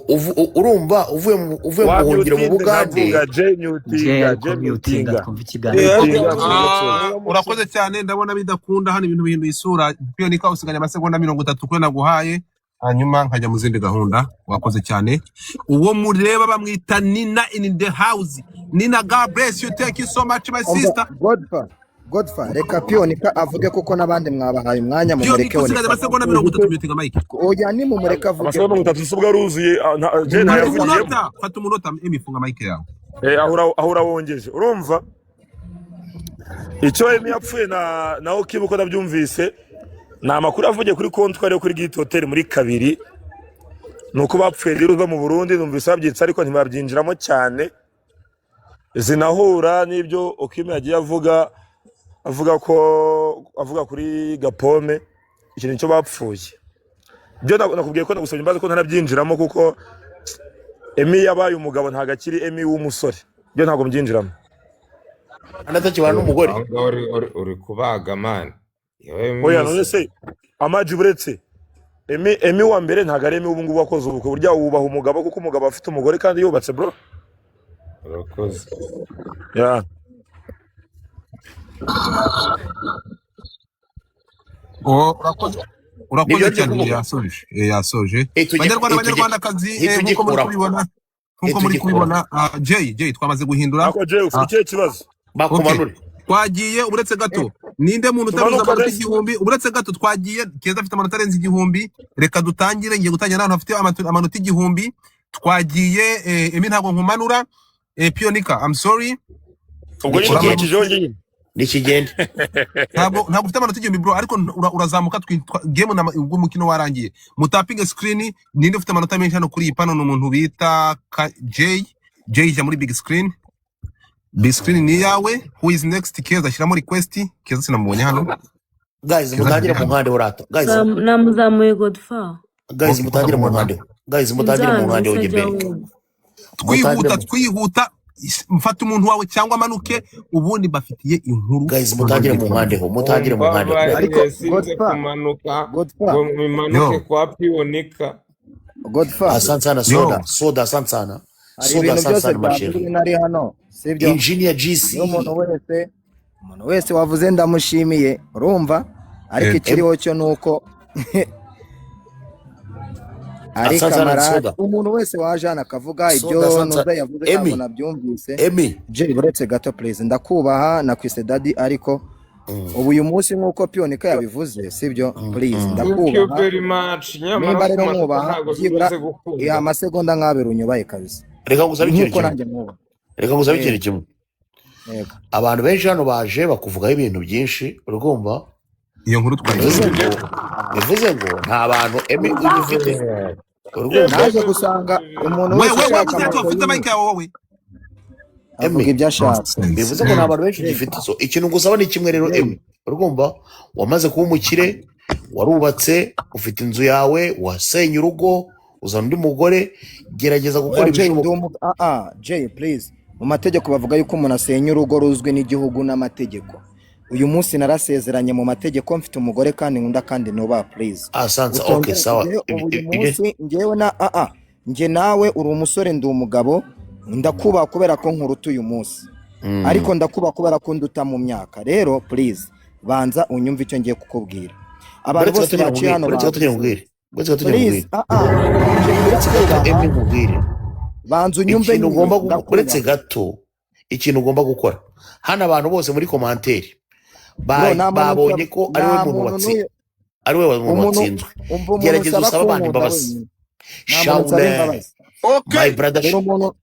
urumva uvuye mu buhungiro mu Wamyutinze Bugande. nkavuga Jay. Jay Myutinga. ariko Jay, mutinga myutinga. twumva ikiganiro. Myutinga mvuge nsoze. Urakoze cyane, ndabona bidakunda hano, ibintu bihinduye isura. Piyonika, usiganye amasegonda 30 kuri naguhaye, hanyuma nkajya mu zindi gahunda. Wakoze cyane. Uwo mureba bamwita Nina in the house. Nina, God bless you, thank you so much my Umva sister. Godfa, Godfa, reka Piyonika avuge kuko n'abandi mwabahaye umwanya, mumureke. Piyonika, usiganye Onika amasegonda 30, mutinga mike. Oya, nimumureke avuge. Amasegonda 30 si ubwo aruzuye? Jay Fata ntayavugiyemo. umunota, fata umunota. Emi, funga mike yawe. Ahura wongeje. Urumva icyo Emi yapfuye na Okimu, uko nabyumvise ni amakuru avugiye kuri kontwari yo kuri Giti Hotel muri kabiri, ni uko bapfuye rero uva mu Burundi. Numvise babyitse ariko ntibabyinjiramo cyane, zinahura n'ibyo Okimu yagiye avuga ko avuga kuri Gapome. Ikintu cyo bapfuye byo nakubwiye ko nagusabye imbabazi ko ntanabyinjiramo, kuko Emi yabaye umugabo, ntabwo akiri Emi w'umusore. Byo ntabwo mbyinjiramo. Anatakibana n'umugore. Aho ngaho uri kubaga mani yewe. Oya, none Misi se amaji, uretse Emi wa mbere ntabwo ari Emi ubu ngubu wakoze ubukwe. Burya wubaha umugabo kuko umugabo afite umugore kandi yubatse, bro. Urakoze. Yeah. Oh, urakoze, urakoze Nibyo ndi cyane. kuvuga. Yasoje. Yasoje. Ntitujye Banyarwanda, ntitujye banyarwandakazi, nk'uko muri ntitugikuraho. kubibona, nk'uko muri Ntitugikuraho. kubibona, Jay, twamaze guhindura. Ako Jay, ufite ikihe kibazo? Okay, Bakumanure. twagiye. Uretse gato, ninde muntu utaruza Tumanuka amanota mbese. 1000? Uretse gato, twagiye. Keza afite amanota arenze 1000. Reka dutangire, ngiye gutangira n'ahantu hafite amanota 1000. Twagiye. Emi, ntabwo nkumanura. Pionika, I'm sorry. Ubwo nyine Nikigende. ukurikijeho njye. Nikigende. Ntabwo ufite amanota 1000 bro, ariko urazamuka. Game na ubwo umukino warangiye, mutapinge screen. Ninde ufite amanota menshi hano kuri iyi pano? Ni umuntu bita Jay. Jay, jya muri big screen. Big screen ni iyawe. Who is next? Keza, shyiramo request. Keza sinamubonye hano. Guys, Keza mutangire ntari mu hano. nkande urata guys. Namuzamuye Godfa. Guys, Okay, mutangire mu utamubona. nkande. Guys, mutangire mu Sinzanze nkande se ujye ajya mbere. wumva. Mutangire Twihuta, mu twihuta. Mfata umuntu wawe cyangwa amanuke, ubundi bafitiye inkuru Guys, mutangire mu nkandeho, mutangire mu nkandeho. Ariko Umbabarire, sinze Godfa, kumanuka Godfa, ngo mimanuke yo kwa Piyonika. Godfa, Asante sana yo soda, soda, asante sana. Hari Soda, ibintu asante byose sana byavuzwe masheri. nari hano, sibyo? Engineer GC. Niyo umuntu wese wavuze ndamushimiye, urumva? Ariko ikiriho cyo ni uko ari Asante sana kamarade, soda. umuntu wese waje hano akavuga ibyo Soda, asante nuza sana. yavuze ntabwo Emi, nabyumvise. Emi. Jay, uretse gato please, ndakubaha nakwise daddy, ariko ubu uyu munsi nk'uko Pionika yabivuze, sibyo? Please, Thank you ndakubaha. very much. Nyamara Nimba rero kumanuka nkubaha, ntabwo byibura bibuze iha gukunda. amasegonda nk'abiri unyubaye kabisa, Reka ngusabe ikintu nk'uko kimwe. nanjye mwubaha. Reka ngusabe Eh, ikintu kimwe. yego. Abantu benshi hano baje bakuvugaho ibintu byinshi, urumva? Iyo nkuru Bivuze twayivuze. ngo bivuze ngo nta bantu Emi ugifite. Urumva? Naje gusanga umuntu we wese we we ushaka muzeti amakoyini wafite mike yawe wowe. avuga Emi, ibyo ashaka. Nonsense. bivuze ngo nta bantu benshi ugifite. So ikintu ngusaba ni kimwe rero Jay, Emi. Urumva? Wamaze kuba umukire, warubatse, ufite inzu yawe, wasenye urugo, uzana undi mugore, gerageza gukora oya Jay, ndi ibishoboka. Jay please, mu mategeko bavuga yuko umuntu asenya urugo ruzwi n'igihugu n'amategeko. Uyu munsi narasezeranye mu mategeko, mfite umugore kandi nkunda kandi nubaha, please. Asante, okay, Utongera sawa. njyewe ubu uyu Ibyo munsi njyewe na njye nawe uri umusore, ndi umugabo, ndakubaha kubera ko nkuruta uyu munsi, ariko ndakubaha kubera ko nduta mu myaka. Rero please, banza unyumve icyo ngiye kukubwira. Abantu Uretse bose gato baciye nkubwire, hano uretse gato bavuze. nkubwire, uretse gato Please, nkubwire. Jay, Uretse gato ndakubaha, Emi nkubwire. banza unyumve Ikintu nyine, ugomba uretse ndakubaha. gato, ikintu ugomba gukora. Hano abantu bose muri komanteri Bro, nta muntu babonye ko ari nta we muntu muntu watsi n'uyu ari we muntu umuntu watsinzwe. umva umuntu Gerageza usaba usabe abantu kunkunda imbabazi. wenyine. Nta muntu nsaba Shaule, imbabazi. My Okay. brother. Dore umuntu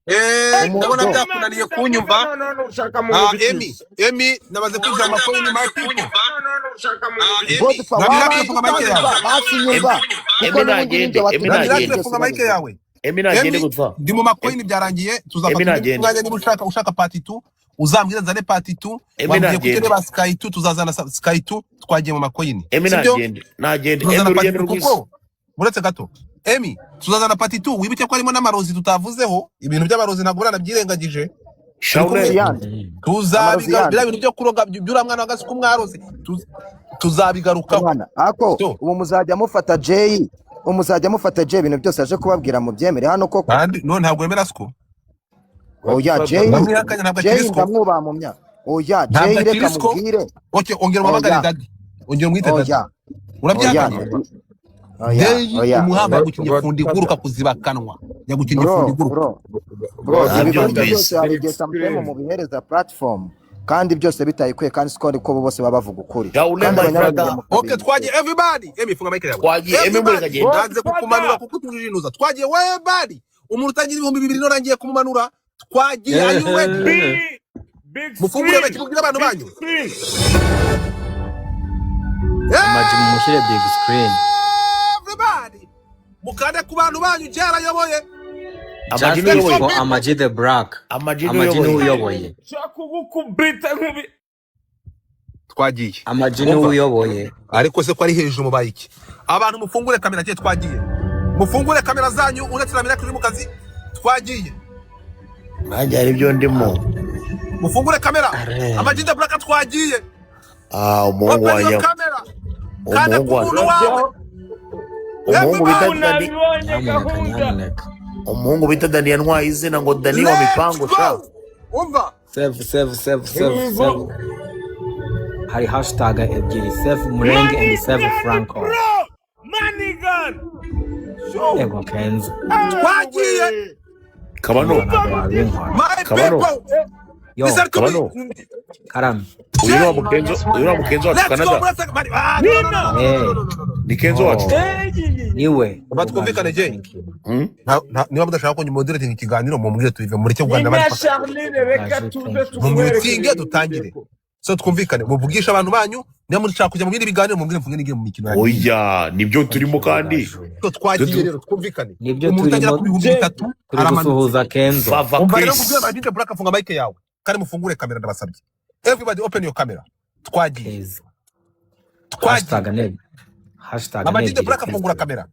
Ndabona bro. byakunaniye kunyumva. None ushaka mu Emi, Emi, namaze kwinjira mu makoini, my people. Godfa, Ramira, wabanza funga mic ukanyumva, yawe. basi nyumva, Emi kuko n'ubundi nagende, nibyo Emi wateguye Ramira, nagende. byose funga mic babivuga. yawe. Emi nagende Emi, gutfa. ndi mu makoini byarangiye, tuzafata Emi undi nagende. mwanya. Niba ushaka part 2, uzambwira nzane part 2. Emi Wambwiye ko nagende. ukeneye sky 2, tuzazana sky 2. Twagiye mu makoini, Emi sibyo? nagende, nagende. Emi, Tuzazana part urugendo 2 rwiza. Kuko uretse gato, Emi, tuzazana part 2. Wibuke ko harimo n'amarozi tutavuzeho. Ibintu by'amarozi ntabwo buranabyirengagije. Turi Shaune. kumwe. Amarozi yandi, amarozi Tuzabiga yandi. biriya bintu byo kuroga by'uriya mwana w'agasuku mwarozi, tuzabigarukaho. Mwana ako So ubu muzajya mufata Jay, ubu muzajya mufata Jay, ibintu byose aje kubabwira mubyemere hano koko? Kandi none ntabwo wemera siko. Oya, Jay, Ndamwihakanye, ntabwo akiri Jay siko. ndamwubaha mu myaka. Oya, Ntabwo Jay, akiri reka siko. mubwire. Okay, ongera umuhamagare. Oya. Daddy, ongera umwite daddy. Oya, oya. Urabyihakanye? Oya. Deyi. Oya. Umuhamba Oya. yagukinnye fundi iguruka, kuziba akanwa yagukinnye Bro, fundi iguruka. bro, ibibanza Nabyumvise. byose hari igihe sometimes mubihereza platform kandi byose bitayikwiye, kandi siko ko bo bose baba bavuga ukuri, Shaune, kandi my abanyabwenge brother. Okay, mukabizi. twagiye. Everybody, Emi, funga mic yawe. Twagiye, Emi, muri Everybody, kagenda. nanze kukumanura kuko utujinuza. Twagiye webadi, umuntu utagira 2000 none ngiye kumumanura. Twagiye, are you ready? Big big Mufungure screen. bake, mubwire abantu Big banyu. screen. Amaji, mumushyire big screen. Everybody, mukande ku bantu banyu, cyarayoboye. Amaji Justice Let's go, uyoboye. for people. Amaji the Black. Amaji Amaji niwe uyoboye. uyoboye. Nshaka kugukubita nkubi. Twagiye. Amaji niwe Umva, uyoboye. ariko se ko ari hejuru, mubaye iki? Abantu mufungure kamera kiye, twagiye. Mufungure kamera zanyu, uretse na Miracle uri mu kazi. Twagiye. Nanjye hari ibyo ndimo. Mufungure kamera. Are. Amaji the Black, twagiye. Ah, umuhungu Open your wanjye. camera, kanda Umuhungu ku wanjye. muntu wawe. Umuhungu bita Ubu Dani. nabibonye Nyamuneka, gahunda. nyamuneka. Umuhungu bita Dani yantwaye izina ngo Dani wa Let's mipango sha. go. Umva. Save, save, save, save, save. Hari hashtag ebyiri, save Murenge and save Money gun, Franco. bro. Money gun. Show. Ego Kenzo. Twagiye. Kabano. Umva, ntabwo wabinkora. My Kabano. people, Yo, listen to me. Kabano. Karame. Uyu ni wa mukenzo, uyu ni wa mukenzo wacu Let's go. Canada. Murasa ah, no, no, no, no, no, no, no, no, no. Ni Kenzo wacu. Oh, niwe. Umva, twumvikane, Rugaju, Jay. thank you. Niba mudashaka ko moderating ikiganiro, mumubwire tubive, mureke kuganira Nina abandi paka. Charlene, reka Rugaju, tuze thank you. tukwereke Mumutinge ibintu dutangire. bigezweho. So twumvikane, muvugishe abantu banyu. Niba mushaka kujya mu bindi biganiro, mubwire mvuge n'igihe mu mikino yanyu. Oya, nibyo Thank turimo you, kandi. Rugaju. So twagiye Tutu- rero, twumvikane. Nibyo Umuntu utagera turimo, ku bihumbi Jay, bitatu turi aramanutse. gusuhuza Kenzo. Fava Umva rero Chris. nkubwire, Amajije Black, funga mic yawe kandi mufungure kamera, ndabasabye. Everybody open your camera. Twagiye. Keza. Twagiye. Hashtag ne hashtag ni Amajije ebyiri Black, fungura Kenzo. kamera.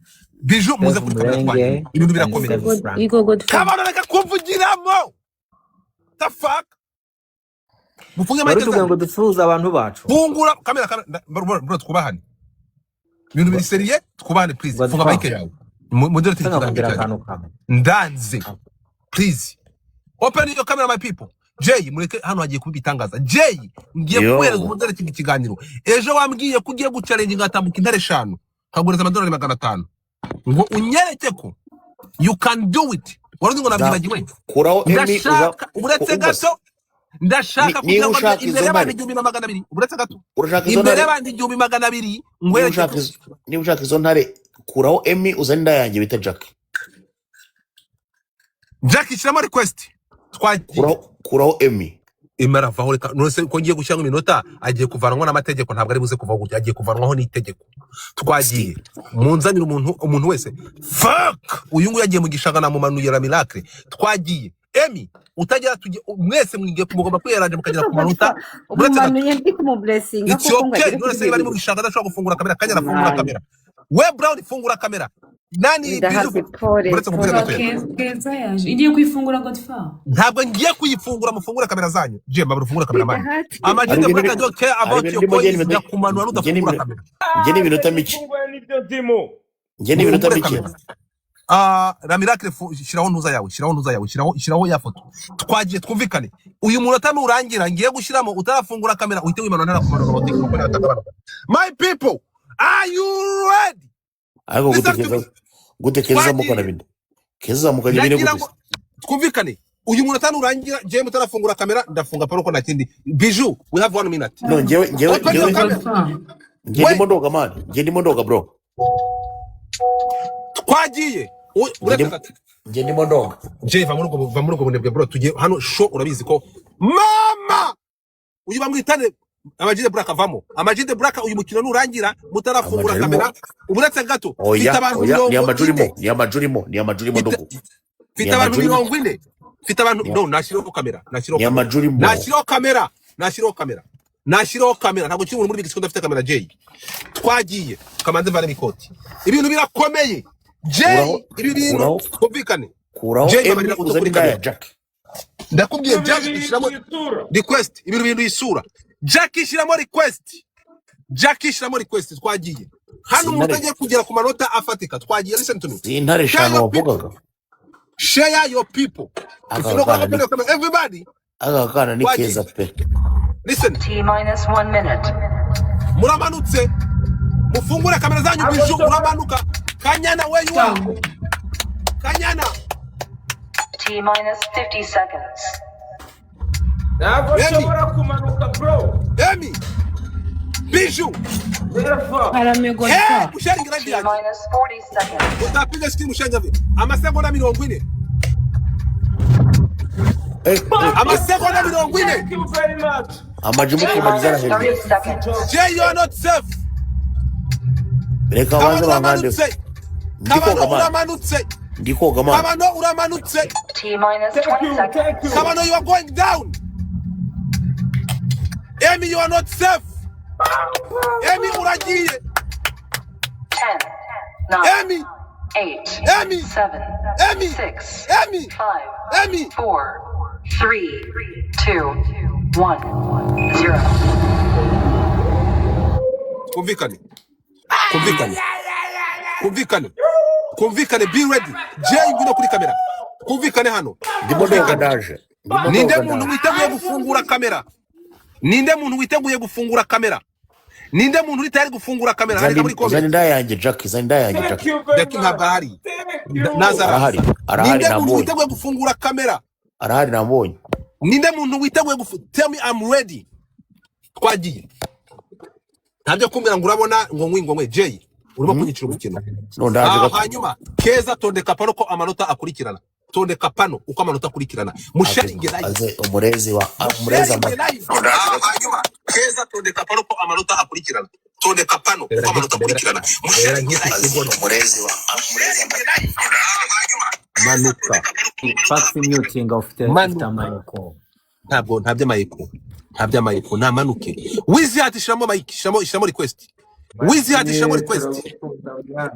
Biju, muze Save kuri kamera, twagiye. Murenge Ibintu and birakomeye. save Franco. Igo Godfa. Kabano, reka kumvugiramo. The fuck, mufunge Wari mic utubwiye zanyu. ngo dusuhuze abantu bacu. Fungura kamera, kamera, bro, bro, twubahane. Ibintu biri sérieux, twubahane, please. Funga Godfa, mic yawe. Moderate se ikiganiro nkakubwira cyanyu. akantu kamwe. Ndanze, please open your camera, my people. Jay, mureke, hano hagiye kuba ibitangaza. Jay, ngiye kuguhereza Yo. umudereki ikiganiro. Ejo wambwiye ko ugiye guchallenge ngatambuka intare eshanu, nkagureza amadolari 500 ngo unyereke ko you can do it. Wari uzi ngo Za nabyibagiwe. kuraho Emi uza. Ndashaka, uretse Umva se. gato, ndashaka Niba kugira ngo ushaka imbere izo y'abantu ntare, 1200, uretse gato, urashaka izo imbere ntare, y'abantu 1200 niba ngwereke ushaka ko izo, niba ushaka izo ntare, kuraho Emi uzane inda yanjye bita Jack. Jack, shyiramo request. Twagiye. Kuraho Emi. Emi aravaho, reka. None se ko ngiye gushyiramo iminota, agiye kuvanwaho n'amategeko? Ntabwo ari buze kuvaho gutya, agiye kuvanwaho n'itegeko. Twagiye. Munzanire umuntu, umuntu wese. Fuck, uyu nguyu yagiye mu gishanga, namumanuye la miracle. Twagiye. Emi utagera, tujye mwese, mwigiye, mugomba kwiyaranja mukagera ku manota. Uretse gato. Umumanuye ndi kumublessinga It's kuko ngo okay. agere None kuri se niba ari mu bibiri. gishanga adashobora gufungura kamera, kanya arafungura Mani. kamera. We Brown, fungura kamera. Nani Bizu, Ndahaze, pole uretse nkubwire pole. gato ya. Keza yaje. Igiye kuyifungura Godfa. Ntabwo ngiye kuyifungura, mufungure kamera zanyu. Je mbabura, ufungure kamera mani. Bidahati. Hari Amajide ibintu Black, I don't care hari about ibintu your ndimo njye coins, n'iminota ndakumanura njye nudafungura n'iminota kamera. njye n'iminota mike. Ndayifunguye, nibyo ndimo. Njye n'iminota Mufungure mike. kamera. Ah, la miracle, shyiraho ntuza yawe, shyiraho ntuza yawe, shyiraho ya foto. Twagiye, twumvikane. Uyu munota nurangira ngiye gushyiramo utarafungura kamera, uhite wimanura, ntarakumanura ngo atagabanuka. My people, are you ready? Ariko gute Listen to Keza, me. gute Keza zamukana Twagiye. bine? Keza zamukanye bine Ndagira gute? ngo twumvikane, uyu munota nurangira jewe mutarafungura kamera, ndafunga paro ko nta kindi. Biju, we have one minute. No, njyewe Open your njyewe camera. Godfa. njye We ndimo ndoga man. Njye ndimo ndoga, bro. Twagiye. Njye Uretse ndimo gato. Njye ndimo ndoga. Jay, va muri ubwo, va muri ubwo bunebwe bro. Tugiye hano show, urabizi ko mama uyu bamwitane Amag The Black avamo. Amag The Black, uyu mukino nurangira mutarafungura Amag arimo. kamera, uretse gato mfite Oya, abantu oya, ni 40. amajurimo, ni amajurimo, ni amajurimo Mfite ndogo. Ni mfite abantu amajurimo. 40, mfite abantu Ni no nashyiraho kamera, nashyiraho ni kamera, amajurimo. Nashyiraho kamera, nashyiraho kamera, nashyiraho kamera. Ntabwo kiri muri big udafite kamera. Jay, twagiye kamanze mvanemo ikoti, ibintu birakomeye Jay. Kuraho, Ibi bintu kuraho, twumvikane. Kuraho Jay, Emmy mbabarira uze uzane kuri indaya kamera. Jack. Ndakubwiye Ibintu Jack, ishyiramo bihinduye isura. request, ibintu bihinduye isura. Jack, ishyiramo request. Jack, ishyiramo request. Twagiye hano umuntu Sintare, utagiye kugera ku manota afatika. Twagiye, listen to me. sintare Share eshanu your people, wavugaga. share your people. If Aka you don't kana open ni your camera, everybody. Aka kana ni Twagiye. keza pe. Listen. T minus 1 minute. Muramanutse, mufungure kamera zanyu. Ntabwo Biju nshobora. uramanuka. Kanyana, where you are, Kanyana? T minus 50 seconds. Ntabwo Emi. nshobora kumanuka bro. Emi, Biju. Therefore, Karame Hey, Godfa. musharingi live T yanjye. minus 40 seconds. Utapiga screen, musharingi live. Amasegonda 40. Eh, eh, eh. Amasegonda 40. Thank you very much. Amajimu T kumagizana minus hejuru. 30 seconds. Jay, you are not safe. Reka Kabano banze bankande. uramanutse. Ndi Kabano koga man. uramanutse. Ndi koga man. Kabano uramanutse. T minus Thank 20 you, thank seconds. you. Kabano, you are going down. Emi, you are not safe. Emi, uragiye. 10, 9, Emi, 8, Emi, 7, Emi, 6, Emi, 5, Emi. 4, 3, 2, 1, 0. Kumvikane, kumvikane, kumvikane, kumvikane. Be ready. Jay, ngwino kuri kamera. Kumvikane hano. Ndimo ndoga Kumvikane. ndaje. Ndimo Ninde ndoga muntu ndaje. witeguye gufungura kamera? Ninde muntu witeguye gufungura kamera? Ninde muntu uri tayari gufungura kamera? Zana Handika muri zana comment. indaya yanjye Jack, zana indaya yanjye Thank Jack. you very Jackie ntabwo much. ahari. Thank you. Nazara. Arahari, arahari Ninde muntu nambonye. witeguye gufungura kamera? Arahari nambonye. Ninde muntu witeguye tell me I'm ready. Twagiye. Ntabyo kumbwira ngo urabona ngo nkwi ngo nkwe. Jay, urimo kunyicira umukino. No, ndaje Ah, gato. hanyuma Keza, tondeka pano ko amanota akurikirana. Tondeka pano uko amanota akurikirana. Aze Musharinge live. aze umurezi wa umurezi Musharinge ama live. Ah, hanyuma Keza, tondeka pano ko amanota akurikirana. Tondeka pano uko amanota akurikirana. Musharinge live. Aze umurezi wa umurezi ama Musharinge live. Ah, hanyuma Manuka. Fax muting, ufite Manuka. amayeko. Ntabwo nta by'amayeko, nta by'amayeko, namanuke. Wizi ati shiramo mic, shiramo, shiramo request. Wizi ati shiramo request.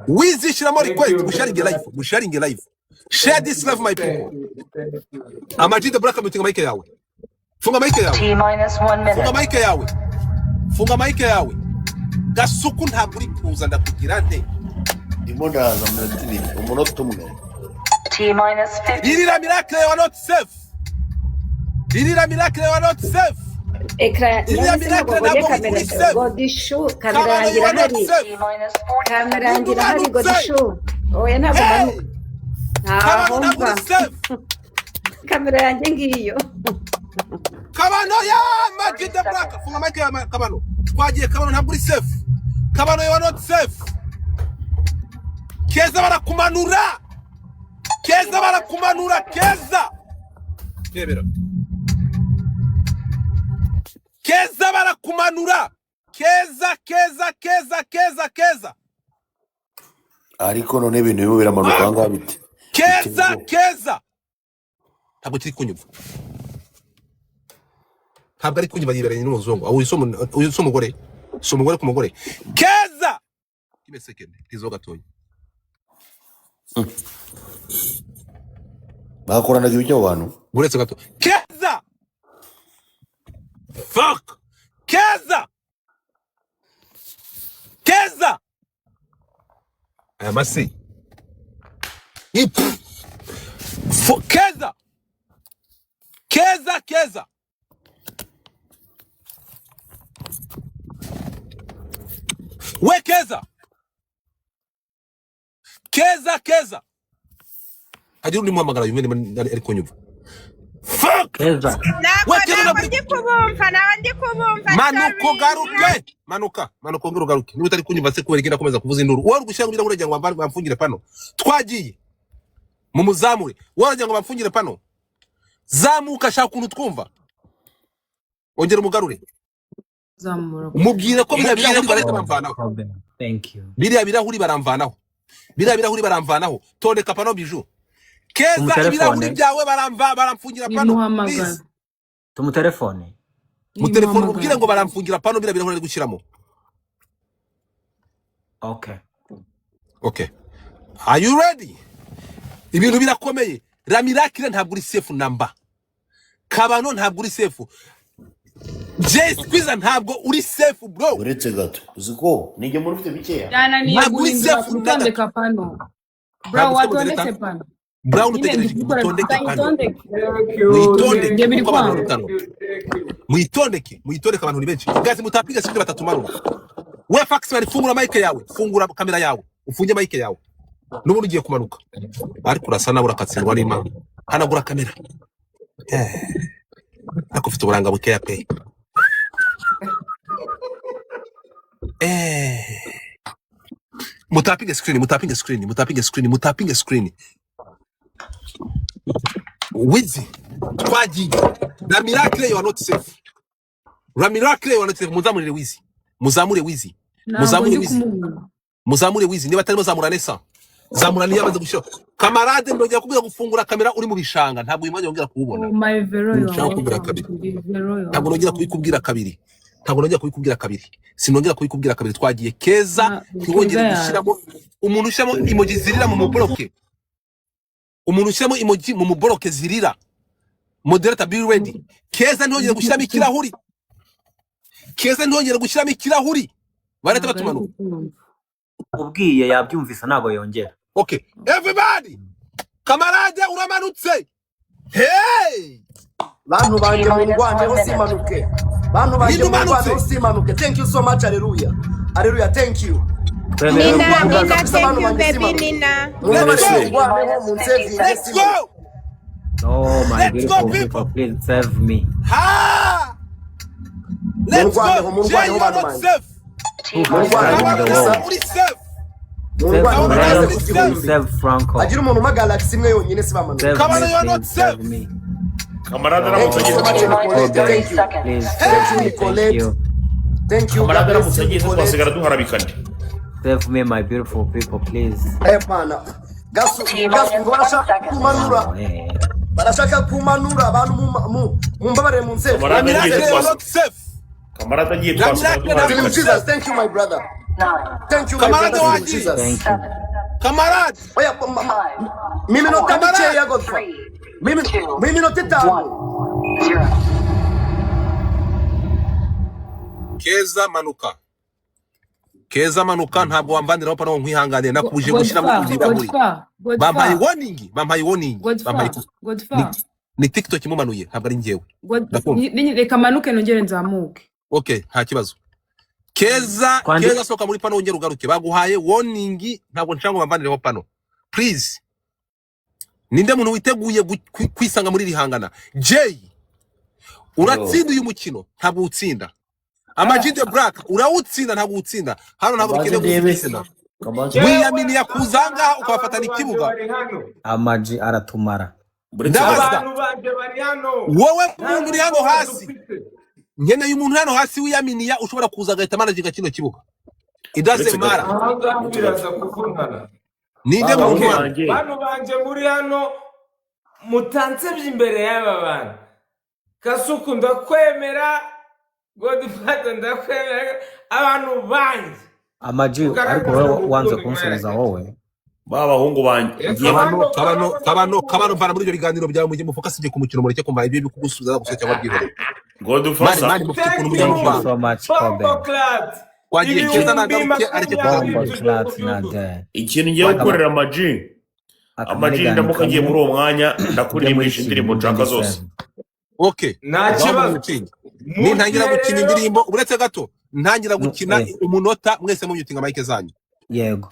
Wizi, shiramo Thank request. you very Musharinge much. live, musharinge live. Share this live, my Thank people. you, thank you. Amag The Black, mutinga mic yawe. Funga mic yawe. T minus 1 Funga minute. mic yawe. Funga mic yawe. Gasuku, ntabwo uri kuza, ndakugira nte? Ndimo ndaza mu minota 2, umunota umwe. T minus 50 Ririra Miracle, you are not safe. Ririra Miracle, you are not safe. Ekara Ririra none se ntabwo Miracle, mbonye ntabwo kamera uri safe. Godishu, kamera Kabano, yanjye you are not irahari. T safe. minus 40 Kamera seconds. yanjye irahari. Umanutse. Godishu, oya, ntabwo Hey, manuka. Ntaho Kabano, ntabwo mva. uri safe. Kamera yanjye ngiyo. Kabano ya Amag 30 The Black. seconds. Funga mic ya Kabano. Twagiye. Kabano, ntabwo uri safe. Kabano, you are not safe. Keza, barakumanura. T Keza, minus 20 barakumanura. seconds. Keza, rebera. Keza, barakumanura. Keza, Keza, Keza, Keza, Keza. Ariko none ibintu birimo biramanuka aha ngaha bite? Biteye Keza, ubwoba. Keza, ntabwo kiri kunyumva, ntabwo ari kunyumva, yiberanye n'umuzungu. Uyu si uyu si umugore, si umugore ku mugore. Keza, give me a second, izo gatoya. Bakoranaga ibyo abo bantu. Uretse gato. Keza, fuck. Keza, Keza, aya masi. Keza, Keza, Keza. We Keza, Keza, Keza, hagira undi muhamagara yumve niba ari kunyumva. Fuck. Keza. Ntabwo We Keza, ntabwo ntabwo ndi kubumva, ntabwo ndi kubumva. Manuka. Sorry. Ugaruke, manuka, manuka, ongera ugaruke niba utari kunyumva. Se kubera iki ndakomeza kuvuza induru? Wowe uri gushyira ngo uragira ngo bamfungire pano. Twagiye. Mumuzamure. Waragira ngo bamfungire pano. Zamuka, shaka ukuntu twumva. Ongera umugarure. Zamura. Mubwire ko biriya birahuri barahita bamvanaho. Kobe, thank you. Biriya birahuri baramvanaho. Biriya birahuri baramvanaho. Tondeka pano biju. Keza, ibirahuri Tumutelefone. byawe baramva baramfungira pano. Nimuhamagara. Please. Tumutelefone. Mu telefone mubwire Nimuhamagara. ngo baramfungira pano biriya birahuri ari gushyiramo. Okay. Okay. Are you ready? Ibintu birakomeye. Ramirakire ntabwo uri safe namba. Kabano ntabwo uri safe. Jay Squeezer ntabwo uri safe, bro. Uretse gato, uzi ko nijye muri ufite bikeya. Byananiye Ntabwo uri guhindura safe na gato. gutondeka pano. Bro, Ntabwo ufite watondetse moderator. pano. Brown, Nyine ndi utegereje gukora mutondeke pano. ndayitondeke. Thank you, Mwitondeke Njye thank biri kuko you, abantu kwanga. barutano. thank you, thank you. Mwitondeke, mwitondeke, abantu ni benshi. Guys, mutapiga sikundi batatumanura. We Fax bari, fungura mic yawe, fungura kamera yawe, ufunge mic yawe. N'ubundi ugiye kumanuka. Ariko urasa nawe urakatsindwa n'Imana. Hanagura kamera. Ariko ufite uburanga bukeya pe. Mutapinge screen, mutapinge screen, mutapinge screen, mutapinge screen. Wizi, twagiye. Na Miracle, you are not safe. Ramiracle, you are not safe. Muzamurire Wizi. Muzamure Wizi. Ntabwo Muzamure ndi Wizi. kumubona. Muzamure Wizi niba atarimo zamura Nesa. Zamura niyo yamaze gushyira. Kamarade, ndongera kubwira gufungura kamera uri mu bishanga, ntabwo uyu mwanya wongera kuwubona. Oh my Vero, you Nshaka are kukubwira welcome. kabiri. Vero, you are Ntabwo nongera welcome. kubikubwira kabiri. Ntabwo nongera kubikubwira kabiri. Sinongera kubikubwira kabiri. Twagiye Keza, Na ntiwongere Keza yaje. gushyiramo umuntu ushyiramo emoji zirira mu muboroke. Umuntu ushyiramo emoji mu muboroke zirira. Moderator, be ready. Keza ntiyongere gushyiramo ikirahuri. Keza ntiyongere gushyiramo ikirahuri. Barahita Ntabwo ari batumanura. kukumva. Ubwiye yabyumvise, ntabwo yongera. Okay. Everybody! Kamarade uramanutse. Hey! Bantu T banjye minus 1 mundwaneho minute. simanuke, bantu banjye Ninde mundwaneho umanutse? simanuke. Thank you so much. Aleluya, aleluya, thank you. Twemerewe Nina, kuvuga Nina, Kabisa thank bantu you, banjye baby simanuke, Nina. Let's mumbabarire go! mundwaneho T minus 50 munsevinge Let's simanuke. go! Oh my Let's go, beautiful people! people, please save me. Ha! Let's Mundwaneho, go! Jay, mundwaneho you are bantu not banjye, safe. T Who minus has mundwaneho died in Kabano the kabisa, nasa world? uri safe. Save mundwaneho Kabano me, nasa nageze uri ku safe. gihumbi, save Franco. agira umuntu umpa galaxy imwe yonyine sibamanuke. Save Kabano, me, you are not please safe. save me. Kamarade Yo, aramutse Thank you agize so much T minus Nicolette, 30 thank you, seconds. Please thank save you me, thank Nicolette, you. thank you, God Kamarade bless aramutse you agize Nicolette. twasigara duharabikanye. Save me, my beautiful people, please. Eh bana, gasu T gasu minus ngo 1 barashaka second. kumanura, Oh, eh. barashaka kumanura abantu mumbabarire munsevinge, Kamarade agiye Miracle, you are twasi not safe. Kamarade agiye twasigara Miracle ntabwo Dream uri duharabikanye. Jesus, safe. thank you my brother. 9, Thank you my Kamarade brother Dream wagiye. Jesus. Thank you. 7, Kamarade. Oya, 5, mi minota 4, mikeya Kamarade. Godfa. 3, Mi 2, minota 5. 1, 0. Keza manuka. Keza manuka, ntabwo wamvaniraho pano nkwihanganiye nakubuje gushyiramo Godfa, ibirahuri. Godfa, Bampaye Godfa, warning, bampaye warning, bampaye Godfa, ni, Godfa. ni TikTok imumanuye, ntabwo ari njyewe. Ndakumva. Reka manuke nongere nzamuke. Okay, nta kibazo. Keza, Kwandi Keza soka muri pano wongere ugaruke. Baguhaye warning, ntabwo nshaka ngo bamvanireho pano. Please. Ninde muntu witeguye kwisanga muri rihangana? Jay, Yo. uratsinda uyu mukino, ntabwo utsinda. Ama-G the Black, urawutsinda, ntabwo utsinda. Hano ntabwo Kabanze bikeneye ndebe. gutsinda. Kabanze. Yewe, Wiyaminiya kuza ahangaha ngaha ukabafatana abantu banjye ikibuga. bari hano, Amaji aratumara. Uretse gato. Ndabaza, abantu banjye bari hano, wowe nta muntu uri hano n'ubwoba hasi, dufite. nkeneye umuntu hano hasi wiyaminiya ushobora kuza agahita managinga kino kibuga. It doesn't Uretse gato. matter. Ahangaha Uretse gato. biraza kuvunana. Ninde Ba muntu Bahungu hano? banjye. Bantu banjye muri hano, mutansebye imbere y'aba bantu. Kasuku ndakwemera, Godfather ndakwemera, abantu banjye Amaji, ariko mugaragaze wowe wanze urukundo kunsubiza mwereke. wowe. Ba bahungu banjye. Reka Ngiye Kabano, hano kabano, urabona kabano, kabano, urukundo. vana muri ibyo biganiro byawe mujye mufokase ku mukino, mureke kumva ibyo bikugusubiza gusa cyangwa byihorere. Mani, Godufasa. mani, mufite Thank ukuntu mujya Thank you muvanga. so you, much, Bombo Kobe. Clat. Twagiye Keza Ibihumbi nagaruke areke makumyabiri Bombo kuvuga. tuje Clat kubyuzuza. Nade. Ikintu ngiye Akaba gukorera Amaji. Amaji akamanigani ndamuka ngiye kamwe muri uwo mwanya ujye muri ndakuririmba indirimbo Kigali nshaka ndi zose. save. Okay. Nta Ngaho kibazo. mumutinge. Nintangira Mugihe gukina rero indirimbo, uretse gato, ntangira Nu, gukina umunota mwese mumyutinga mic zanyu. Yego.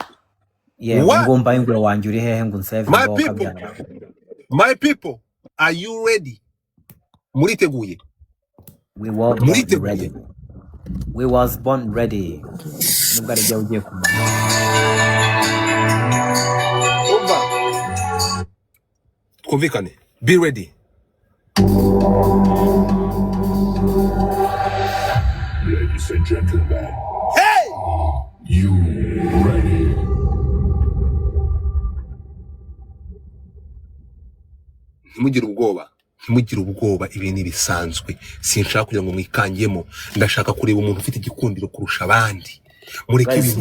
Yego, What? ngumva ingwe wanjye uri hehe ngo unsave My ngo people, kabyara. my people, are you ready? Muriteguye? We were born Muriteguye? ready. We was born ready. Nubwo ari byo ugiye kumara. Umva. Twumvikane, be ready. Ladies and gentlemen, hey, you ready? Ntimugire ubwoba, ntimugire ubwoba, ibi ni ibisanzwe. Sinshaka kugira ngo mwikangemo, ndashaka kureba umuntu ufite igikundiro kurusha abandi. Mureke Guys, ibintu.